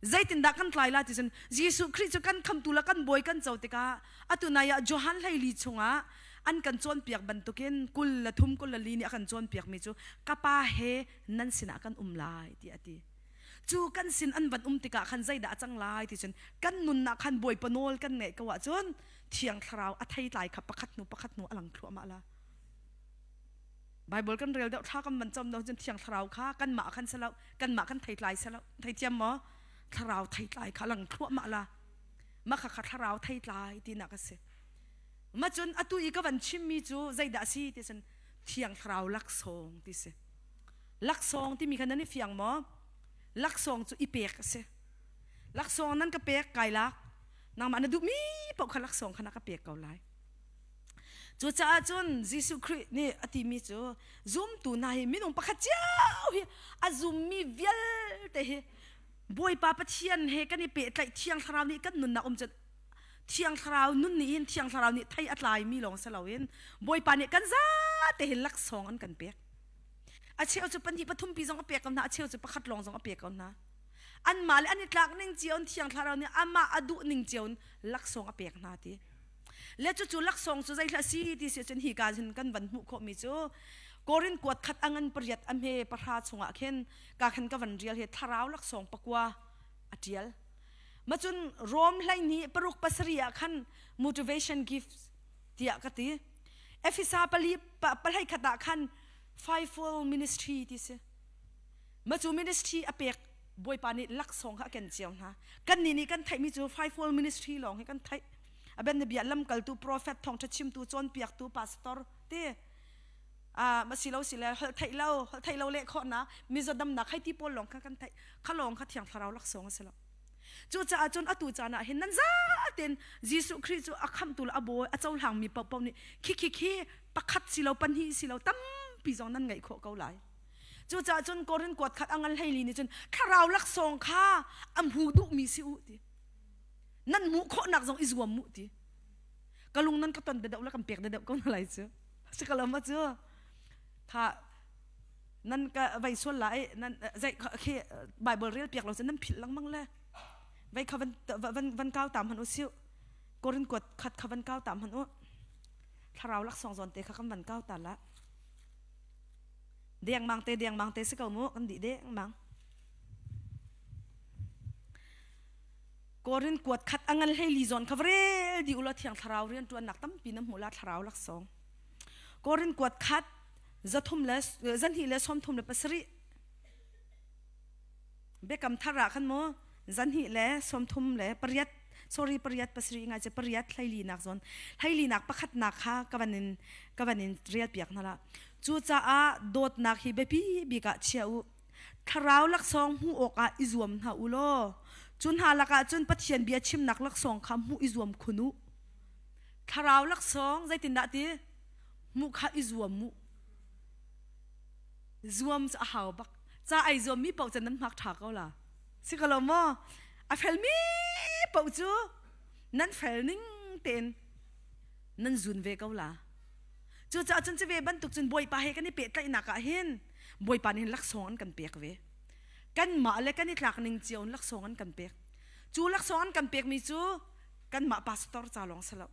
Zeitindah kan tlai lai ti cun Jesuh Khrih cu kan khamtu le kan bawi kan co tikah atu nai ah Johan 14 chungah an kan cawnpiak bantukin 23 24 nih a kan cawnpiakmi cu ka pa he nan sinah kan um lai tiah a ti. Cu kan sin an van um tikah khan zeidah a cang lai ti cun kan nunnak khan Bawipa nawl kan ngeih ko ahcun Thiang Thlarau a theitlai kha pakhat hnu pakhat hnu a lang thluahmah la. Bible kan rel deuh thla kan van cam deuh cun Thiang Thlarau kha kanmah khan si lo kanmah kan theitlai si lo theithiam maw Thlarau theitlai kha lang thluahmah la mah kha kha Thlarau theitlai tinak a si ma cun atu i ka van chimmi cu zeidah a si ti cun Thiang Thlarau laksawng ti si laksawng timi kha nan i fiang maw laksawng cu i pek a si laksawng nan ka pek kai lak nangmah na duhmi paoh kha laksawng kha na ka pek ko lai Cucaah cun Jesuh Khrih nih a timi cu zumtu hna hi minung pakhat cio hi a zummi vialte hi Bawipa Pathian he kan i pehtlaih Thiang Thlarau nih kan nunnak um cun Thiang Thlarau nun nih hin Thiang Thlarau nih thei a tlaimi lawng si loin Bawipa nih kan zate hin laksawng an kan pek. A cheu cu pahnih pathum pi zong a pek ko hna, a cheu cu pakhat lawng zong a pek ko hna. Anmah le an i tlak ning cio in Thiang Thlarau nih amah a duh ning cio in laksawng a pek hna ti. Le cucu laksawng cu zeihlah si ti si cun hi ka hin kan van hmuh khawhmi cu Korin kuat khat a ngan pariat a hme pahra chungah khin ka khan ka van rial hi thlarau laksawng pakua a tial. Macun Rom 12 paruk pasarih ah khan motivation gifts tiah ka ti. Efesa pali pahlei khat ah khan fivefold ministry ti si. Macu ministry a pek Bawipa nih laksawng kha a ken cio hna. Kannih nih kan theihmi cu fivefold ministry lawng hi kan theih. A ben bia lamkaltu, prophet, thawngṭha chimtu, cawnpiaktu, pastor ti ma si lo si le holh theih lo, holh theih lo leh khawhnak, mizaw damnak hei ti pawl lawng kha kan theih. Kha lawng kha Thiang Thlarau laksawng a si lo. Cucaah cun atu caan ah hin nan zaten Jesuh Khrih cu a khamhtu le a bawi a cohlangmi paohpaoh nih khi khi khi pakhat si lo pahnih si lo tampi zong nan ngeih khawh ko lai. Cucaah cun Korin kuat khat a ngan 14 nih cun thlarau laksawng kha a hmu duhmi si u ti. Nan hmuh khawhnak zong i zuam mu ti. Ka lung nan ka ton deuh le kan pek deuh ko na lai cu. Si ka lo ma cu. Tha nan ka vai sual lai nan zai khi Bible rel piak lo cun nan philh lengmang le vai kha van van van kau tam han u siu. Korin kuat khat kha van kau tam han u. Thlarau laksawng zawn te kha kan van kau ta la. Dengmang te dengmang te si ko mu kan dih dengmang. Korin kuat khat a ngan 14 zawn kha vrel di ula Thiang Thlarau rian tuannak tampi na hmuh la thlarau laksawng. Korin kuat khat zathum le zanhnih le sawmthum le pasarih Biakam thar ah khan mu zanhnih le sawmthum le pariat sorry pariat pasarih ngai che pariat 14 nak zawn 14 nak pakhat nak kha ka van in ka van in rel piak hna la. Cucaah dawtnak hi biapi bik ah chia u. Thlarau laksawng hmuh awkah i zuam hna u law cu hna lakah cun Pathian bia chimnak laksawng kha hmuh i zuam khun u. Thlarau laksawng zeitindah ti hmuh kha i zuam u. Zuam cu a hau bak. Ca ai zuammi paoh cu nan hmak ṭha ko la. Si ko lo maw? A felmi paoh cu nan fel ning tein nan zun ve ko la. Cucaah cun cu ve bantuk cun Bawipa he kan i pehtlaihnak ah hin Bawipa nih hin laksawng an kan pek ve. Kanmah le kan i tlak ning cio in laksawng an kan pek. Cu laksawng an kan pekmi cu kanmah pastor ca lawng si lo.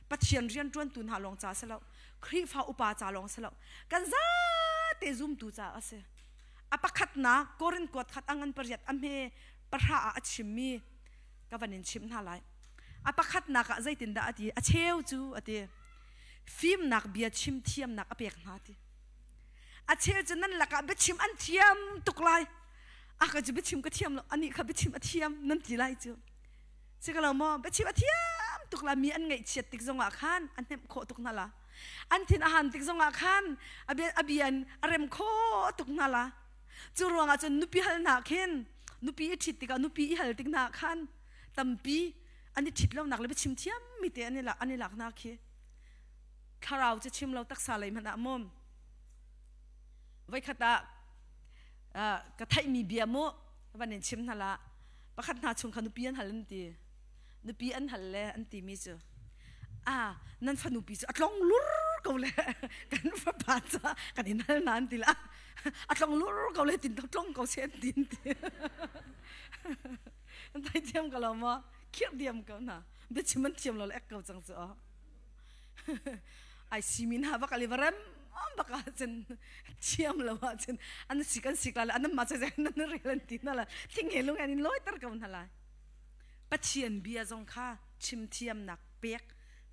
Pathian rianṭuantu hna lawng ca si lo. Khrihfa upa ca lawng si lo. Kan zate zumtu ca a si. A pakhatnak Korin kuat khat a ngan pariat a hme pahra ah a chimmi ka van in chimh hna lai. A pakhatnak ah zeitindah a ti? A cheu cu a ti. Fimnak bia chim thiamnak a pek hna ti. A cheu cu nan lakah biachim an thiam tuk lai. A ka cu biachim ka thiam lo, anih kha biachim a thiam nan ti lai cu. Si ka lo maw? Biachim a thiam tuk la mi an ngaihchiat tik zongah khan a hnemh khawh tuk hna la. An thin a han tik zongah khan a bia in a rem khawh tuk hna la. Cu ruangah cun nupi hal hna khin nupi i ṭhit tikah nupi i hal tik hna khan tampi an i ṭhit lonak le biachim thiam mi te an i lak an i lak hna khi. Thlarau cu chim lo taksa lei hmanh ah mum. Voikhat ah ka theihmi bia mu van in chim hna la. Pakhat hna chung kha nupi an hal an ti. Nupi an hal le an timi cu ah nan fanupi cu a tlong lur ko le kan fapa ca kan in hal na an ti la a tlong lur ko le tin tlong ko se an ti an ti. An thai thiam ko lo maw? Khirh diam ko hna. Biachim an thiam lo le ek ko cang cu. Ai simi hna bak ali varem bak ah cun thiam lo ah cun an sik an sik la le an ma che nan rel an ti na la thing he lung an in loi tar ko hna lai. Pathian bia zong kha chim thiamnak pek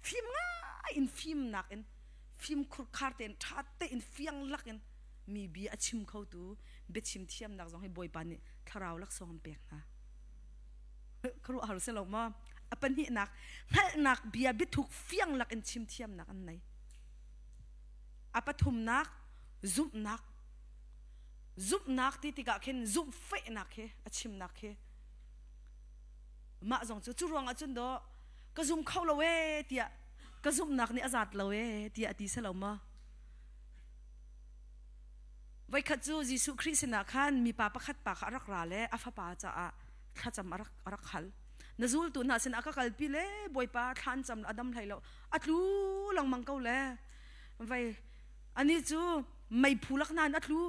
fim ngai in fimnak in fim khurkhar tein tha tein fiang lak in mi bia a chim kho tu biachim thiamnak zong hi Bawipa nih thlarau laksawng an pek hna. Khuaruahhar si lo maw? A pahnihnak hngalhnak bia biathuk fiang lak in chim thiamnak an nei. A pathumnak zumhnak. Zumhnak ti tikah khin zumhfehnak hi a chimnak hi mah zong cu cu ruangah cun dawh ka zum kho lo ee tiah ka zumhnak nih a zat lo ee tiah a ti si lo maw? Voikhat cu Jesuh Khrih sinah khan mipa pakhat pa kha a rak ra le a fapa caah thlacam a rak a rak hal. Na zultu hna sinah ka kalpi le Bawipa thla an cam a dam hlei lo a tlu lengmang ko le vai ani cu meiphu lak nain a tlu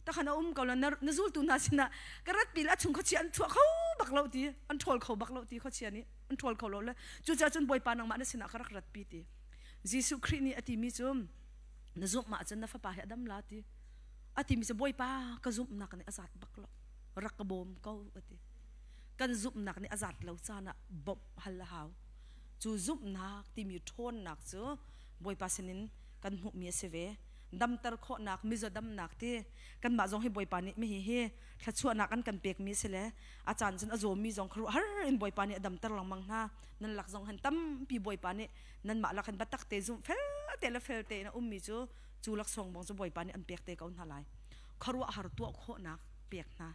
takhan a um ko le na zultu hna sinah ka ratpi le a chung khuachia an chuah kho bak lo ti an ṭhawl kho bak lo ti khuachia nih an ṭhawl kho lo le cucaah cun Bawipa nangmah na sinah ka rak ratpi ti Jesuh Khrih nih a timi cu na zumh ahcun na fapa hi a dam la ti a timi cu Bawipa ka zumhnak nih a zat bak lo rak ka bawm ko a ti kan zumhnak nih a zat lo caan ah bawmh hal a hau cu zumhnak timi ṭhawnnak cu Bawipa sinin kan hmuhmi a si ve damter khawhnak mizaw damnak ti kanmah zong hi Bawipa nih mi hi thluachuahnak an kan pekmi si le a caan cun a zawmi zong khuaruah har in Bawipa nih a damter lengmang hna nan lak zong han tampi Bawipa nih nanmah lak hin biatak te zum fel te le fel te in a ummi cu cu laksawng bang cu Bawipa nih an pek te ko hna lai khuaruahhar tuah khawhnak pek hna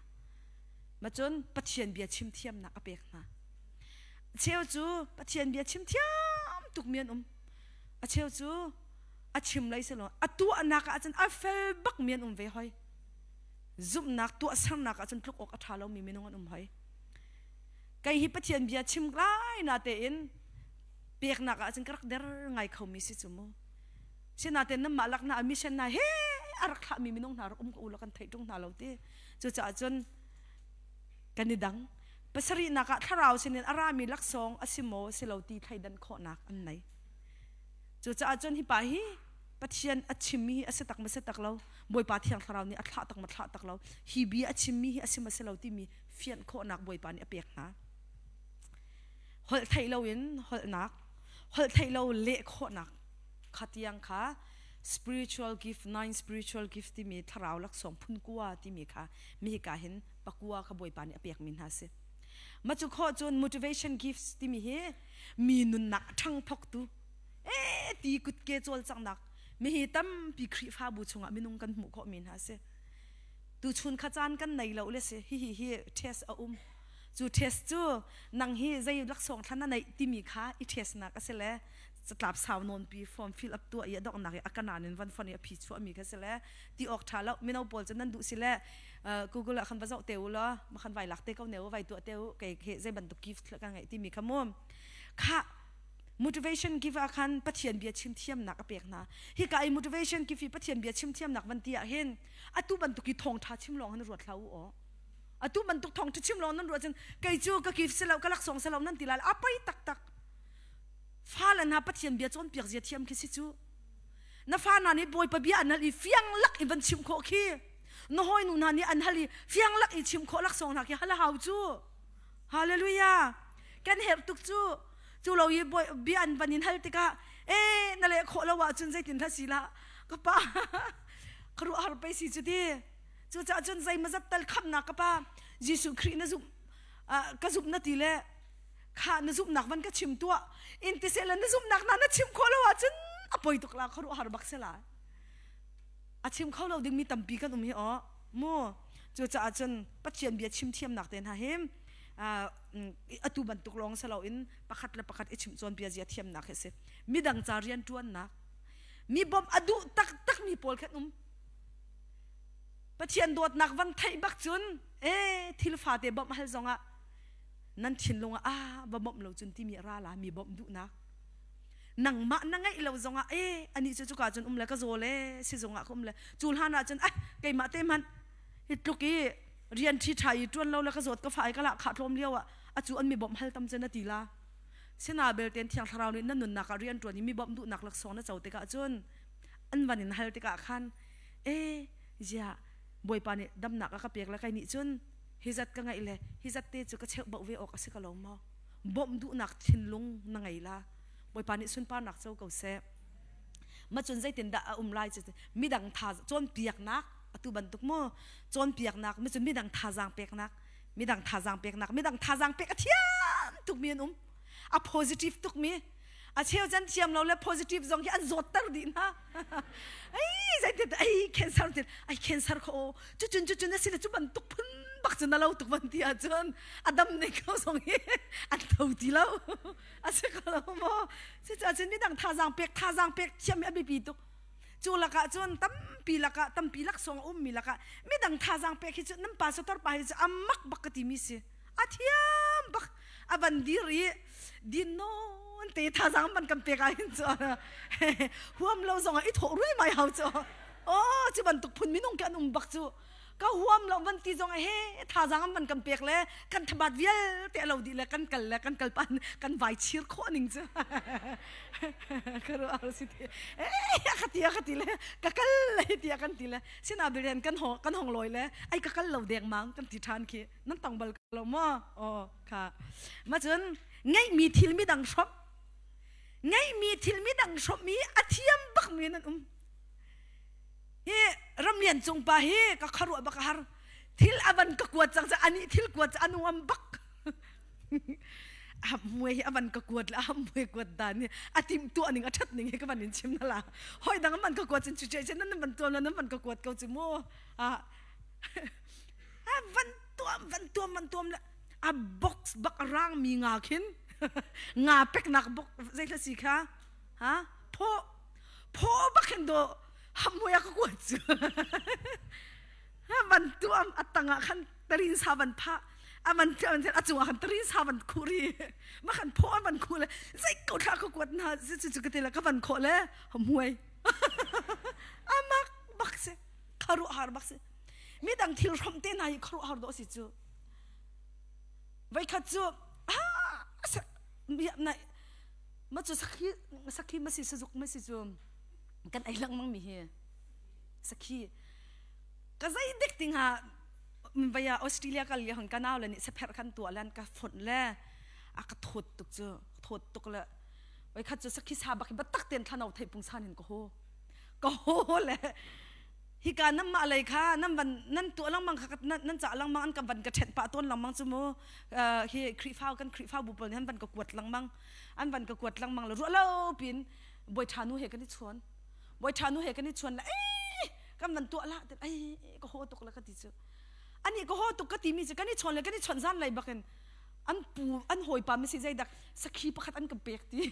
macun Pathian bia chim thiamnak a pek hna cheu cu Pathian bia chim thiam tuk mi an um a cheu cu a chim lei si lo a tuahnak ah cun a fel bak mi an um ve hoi zumhnak tuahsernak ah cun tluk awk a ṭha lomi minung an um hoi kei hi Pathian bia chim lai na tein peknak ah cun ka rak der ngai khomi si cu mu sinain nanmah lak hna mission hna he a rak thlahmi minung hna rak um ko u law kan theih ṭung hna lo ti cucaah cun kan i dang pasarihnak ah thlarau sinin a rami laksawng a si maw si lo ti thleidan khawhnak an nei cucaah cun hi pa hi Pathian a chimmi hi a si tak ma si tak lo Bawipa Thiang Thlarau nih a thlah tak ma thlah tak lo hi bia a chimmi hi a si ma si lo timi fianh khawhnak Bawipa nih a pek hna holh theih loin holhnak holh theih lo leh khawhnak kha tiang kha spiritual gift nine spiritual gift timi thlarau laksawng phun kua timi kha mi hika hin pakua kha Bawipa nih a pek mi hna si ma cu khawh cun motivation gifts timi hi mi nunnak a ṭhang thoktu e ti kutke cawlcanghnak mi hi tampi Khrihfabu chungah minung kan hmuh khawh mi hna si tuchun kha caan kan nei lo le si hi hi hi test a um cu test cu nang hi zei laksawng thlan na neih timi kha i test nak a si le catlap sau nawn pi form fill up tuah i a donghnak i a kanan in van fon i a phi chuah mi kha si le ti awk tha lo mino pawl cu nan duh si le Google ah khan va zoh te u law ma khan vai lak te ko ne u vai tuah te u kei he zei bantuk gift kan ngeih timi kha mu kha motivation give ah khan Pathian bia chim thiamnak a pek hna hika i motivation give hi Pathian bia chim thiamnak van ti ah hin atu bantuk i thawngtha chim lawng hin ruat hlah u aw. Atu bantuk thawng ṭha chim lawng nan ruah cun kei cu ka kif si lo ka laksawng si lo nan ti lai a poi taktak. Fale hna Pathian bia cawnpiak zia thiam khi si cu. Na fa hna nih Bawipa bia an hal i fiang lak i van chim khawh khi. Na hawinu hna nih an hal i fiang lak i chim khawh laksawng hna khi hal a hau cu. Hallelujah. Kan herh tuk cu. Cu lo i bia an van in hal tikah e na leh khawh lo ahcun zeitin hla si lah ka pa ka ruah har pei si cu ti. Cucaah cun zeimazat tal khamnak ka pa Jesuh Khrih na zumh ka zumh na ti le kha na zumhnak van ka chim tuah in ti seh le na zumhnak na na chim khawh lo ahcun a poi tuk la khuaruah har bak se la a chim kho lo dingmi tampi kan um hi aw mu cucaah cun Pathian bia chim thiamnak te hna hi atu bantuk lawng si loin pakhat le pakhat i chimh cawnpia zia thiamnak hi a si midang ca rian ṭuannak mi bawmh a duh taktak mi pawl khan um Pathian dawtnak van theih bak cun e thil fate bawmh hal zongah nan thinlung ah ah va bawmh lo cun timi a ra la mi bawmh duhnak nangmah na ngeih lo zongah e ani cu cuka cun um le ka zaw le sizung ah ka um le cu hlan ah cun ai keimah te hmanh hi tluk i rian ṭhi ṭha i ṭuan lo le ka zawt ka fa i ka lah khah tlawm lio ah acu an mi bawmh hal tam cun a ti la sina belten thiang thlarau nih na nunnak ah rian ṭuan i mi bawmh duhnak laksawng na co tikah cun an van in hal tikah khan e ziah bawipa nih damnak a ka pek le kai nih cun hi zat ka ngeih le hi zat te cu ka cheuh bauh ve awk a si ko lo maw bawmh duhnak thinlung na ngei la bawipa nih sunparnak co ko seh ma cun zeitindah a um lai cu midang tha cawnpiaknak atu bantuk mu cawnpiaknak mi cun midang thazaang peknak midang thazaang peknak midang thazaang pek a thiam tuk mi an um a positive tuk mi a cheu can thiam lo le positive zong hi an zawtter dih hna ai zeitin ai cancer tin ai cancer kho cu cun cu cun a si le cu bantuk phun bak cun na lo tuk van ti ahcun a dam ning ko zong hi an tho ti lo a si ko lo maw cucaah cun midang thazaang pek thazaang pek thiam hi a biapi tuk cu lakah cun tampi lakah tampi laksawng a ummi lakah midang thazaang pek hi cu nan pastor pa hi cu a mak bak ka timi si a thiam bak a van dir i din nawn te thazaang van kan pek ah hin cu huam lo zong ah i thawh rui mai hau cu oh cu bantuk phun minung ke an um bak cu ka huam lo van ti zong he thazaang an van kan pek le kan thabat vialte lo dih le kan kal le kan kal pan kan vai chir khawh ning cu ka ruah si ti eh ka ti ka ti le ka kal le ti kan ti le sina biren kan ho kan hong loi le ai ka kal lo deng mang kan ti than khi nan tong bal lo mo oh kha ma cun ngeihmi thil mi dang hrawm ngeihmi thil mi dang hrawm mi a thiam bak mi nan um hi ramlian cung pa hi ka kharuah bak a har thil avan ka kuat cang ani thil kuat anu am bak mui hi avan ka kuat le a mui kuat dan hi a tim tuah ning a that ning hi ka van in chim na la hoi dang man ka kuat cun chu che nan van tuam nan van ka kuat ko chu mu a van tuam van tuam van tuam le a box bak a rang mi nga khin nga pek nak box zei hla si kha ha pho pho bak hin do hamui a ka kuat cu van tuam a tangah khan tarin sa van pha a van a cungah khan tarin sa van khu ri ma khan pho an van khu le zei ko thla ka kuat na cu cu ka te la ka van khawh le hamuai amak bak si kharu har bak si midang thil hrom te na hi kharu har do si cu voi khat cu ah ma cu sakhi sakhi ma si sazuk ma si cu kan ei lengmang mi hi sakhi ka zei dik ting ha vaya Australia kal le hon kanau le nih sapher kan tua lan ka phone le a ka thot tuk cu thot tuk le oi khat cu sakhi sa bak batak ten thlanau thei pung san in ka ho ka ho le hi ka nam ma lei kha nam van nan tu langmang kha nan cha langmang an ka van ka then pa ton langmang chu mu hi Khrihfa kan Khrihfa bu pawl nih an van ka kuat langmang an van ka kuat langmang le ruah lo pin boi tha nu he kan i chuan boi tha nu he kan i chuan la ei kan van tuah la ai ka ho tuk la ka ti cu ani ka ho tuk ka ti mi cu kan i chawn le kan i chawn zan lai bakin an pu an hawipa mi si zeidak sakhi pakhat an ka pek ti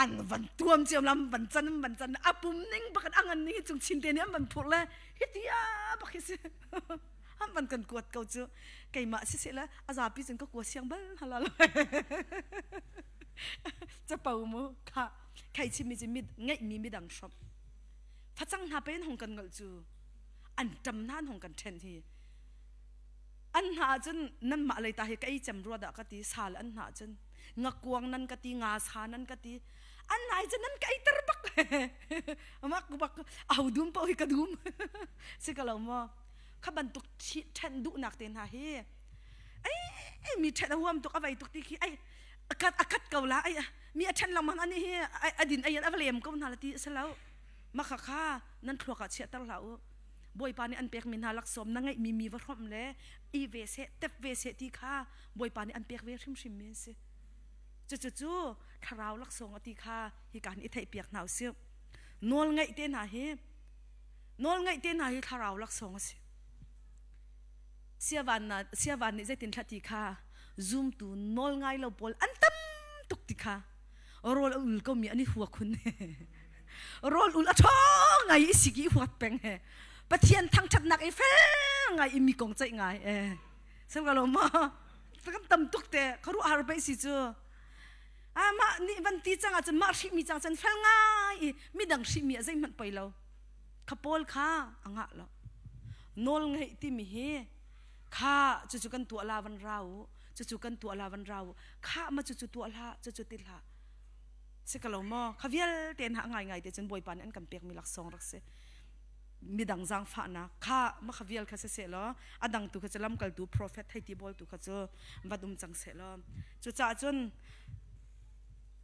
an van tuam ciam lam van can van can a pum ning bakin angan ning cung chin te nih an van phur le hitia bak hi si an van kan kuat ko cu keimah si se la a zapi cun ka kua siang bal halal capo mu kha khai chim mi cu ngeih mi midang hrawm facang hna pen hong kan ngalh cu an ṭam hna an hong kan ṭhen hi. an hna ahcun nanmah lei ta hi ka ei cem rua dah ka ti sal an hna ahcun ngakuang nan ka ti nga sa nan ka ti an nai cun nan ka ei ter bak mak bak au dum paoh hi ka dum si ka lo maw kha bantuk ṭhen duhnak te hna hi ai mi ṭhen a huam tuk a vei tuk ti khi ai akat akat ko la ai mi a ṭhen lengmang ani hi a din ai a va lem ko hna la ti a si lo makha kha nan thluak ah chiahter hlah u Bawipa nih an pekmi hna laksawm na ngeihmi mi va hrawmh le i ve seh tep ve seh ti kha Bawipa nih an pek ve hrimhrim mi an si. Cucu thlarau laksawng a ti kha hika hin i theihpiak hna usih. Nawl ngeih te hna hi nawl ngeih te hna hi thlarau laksawng a si. Siavan na siavan nih zeitin thla ti kha zumtu nawl ngai lo pawl an tam tuk ti kha rawl a ul ko mi an i hua khun rawl ul a ṭhawng ngai i sik i huat peng he Pathian thangṭhatnak i fel ngai i mi kong ceih ngai e sem ka lo ma kan tam tuk te kharu har pe si cu ama nih van ti cang ahcun mah hrih mi cang cun fel ngai i midang hrih mi a zeihmanh poi lo kha pawl kha a ngah lo nawl ngeih timi hi kha cucu kan tuah la van rau cucu kan tuah la van rau kha ma cucu tuah hlah cucu ti hlah si ka lo maw kha vialte hna ngai ngai te cun bawipa nih an kan pekmi laksawng rak si midang zaangfahnak kha ma kha vial kha si seh law a dang tu kha cu lamkaltu prophet thei ti bawl tu kha cu van um cang seh law cucaah cun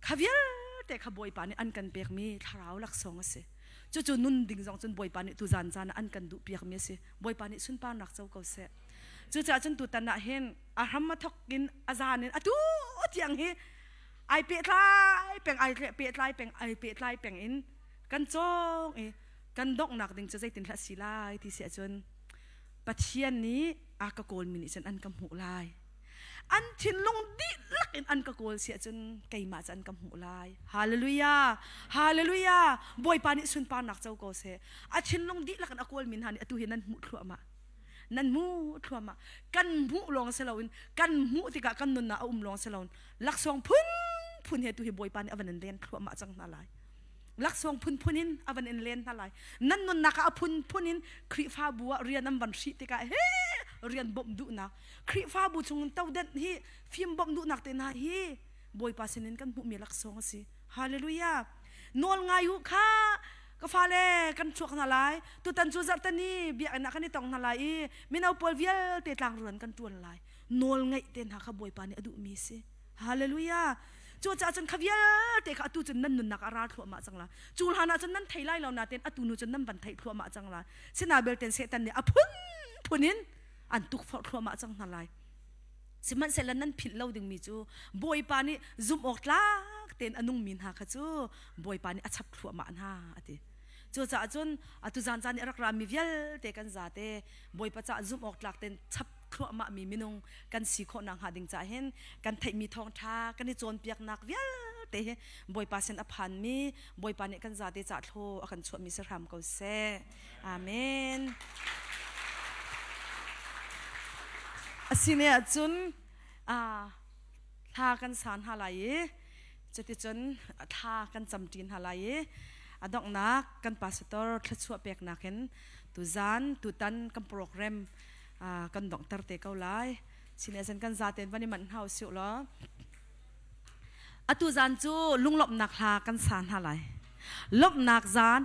kha vialte kha bawipa nih an kan pekmi thlarau laksawng a si cucu nun ding zong cun bawipa nih tu zan caan ah an kan duh piakmi a si bawipa nih sunparnak co ko seh cucaah cun tutan ah hin a hram a thok in a zan in atu tiang hi ai pehtlai peng ai pehtlai peng ai pehtlai peng in kan cawng i kan donghnak ding cu zeitin hlah si lai ti si ahcun Pathian nih a ka kawlmi nih cun an ka hmuh lai an thinlung dihlak in an ka kawl si ahcun keimah cu an ka hmuh lai hallelujah hallelujah bawipa nih sunparnak co ko seh a thinlung dihlak in a kawlmi hna nih atu hi nan hmuh thluahmah nan hmuh thluahmah kan hmuh lawng si loin kan hmuh tikah kan nunnak a um lawng si loin laksawng phunphun he tu hi bawipa nih a van in len thluahmah cang hna lai laksawng phunphun in a van in len hna lai nan nunnak ah a phunphun in Khrihfabu ah rian an van hrih tikah he rian bawmh duhnak Khrihfabu chung todenh hi fim bawmh duhnak te hna hi bawipa sinin kan hmuhmi laksawng a si hallelujah nawl ngai u kha ka fale kan chuak hna lai tutan cu zarhtani biakinn ah kan i tong hna lai i mino pawl vialte tlangruan kan tuan lai nawl ngeih te hna kha bawipa nih a duhmi si hallelujah cucaah cun kha vialte kha atu cun nan nunnak a ral thluahmah cang la cu hlan ah cun nan thei lai lo nain atu nu cun nan van theih thluahmah cang lai sina belten satan nih a phunphun in an tukforh thluahmah cang hna lai sihmanhsehlaw nan philh lo dingmi cu bawipa nih zumh awk tlak tein a nungmi hna kha cu bawipa nih a chap thluahmah hna a ti cucaah cun atu zan caan i a rak rami vialte kan zate bawipa caah zumh awk tlak tein chap thluahmahmi minung kan si khawh nakhnga ding caah hin kan theihmi thawngṭha kan i cawnpiaknak vialte hi Bawipa sin a phanmi Bawipa nih kan zate cah thlaw a kan chuahmi si hram ko seh. Amen. Asine ahcun thla kan san hna lai i cuticun thla kan camṭi hna lai i a donghnak kan pastor thluachuah peknak in tuzan tutan kan program kan donghter te ko lai. Sine zan kan zaten van i manh hna usih law. Atu zan cu lunglawmhnak hla kan sa hna lai. Lawmhnak zan.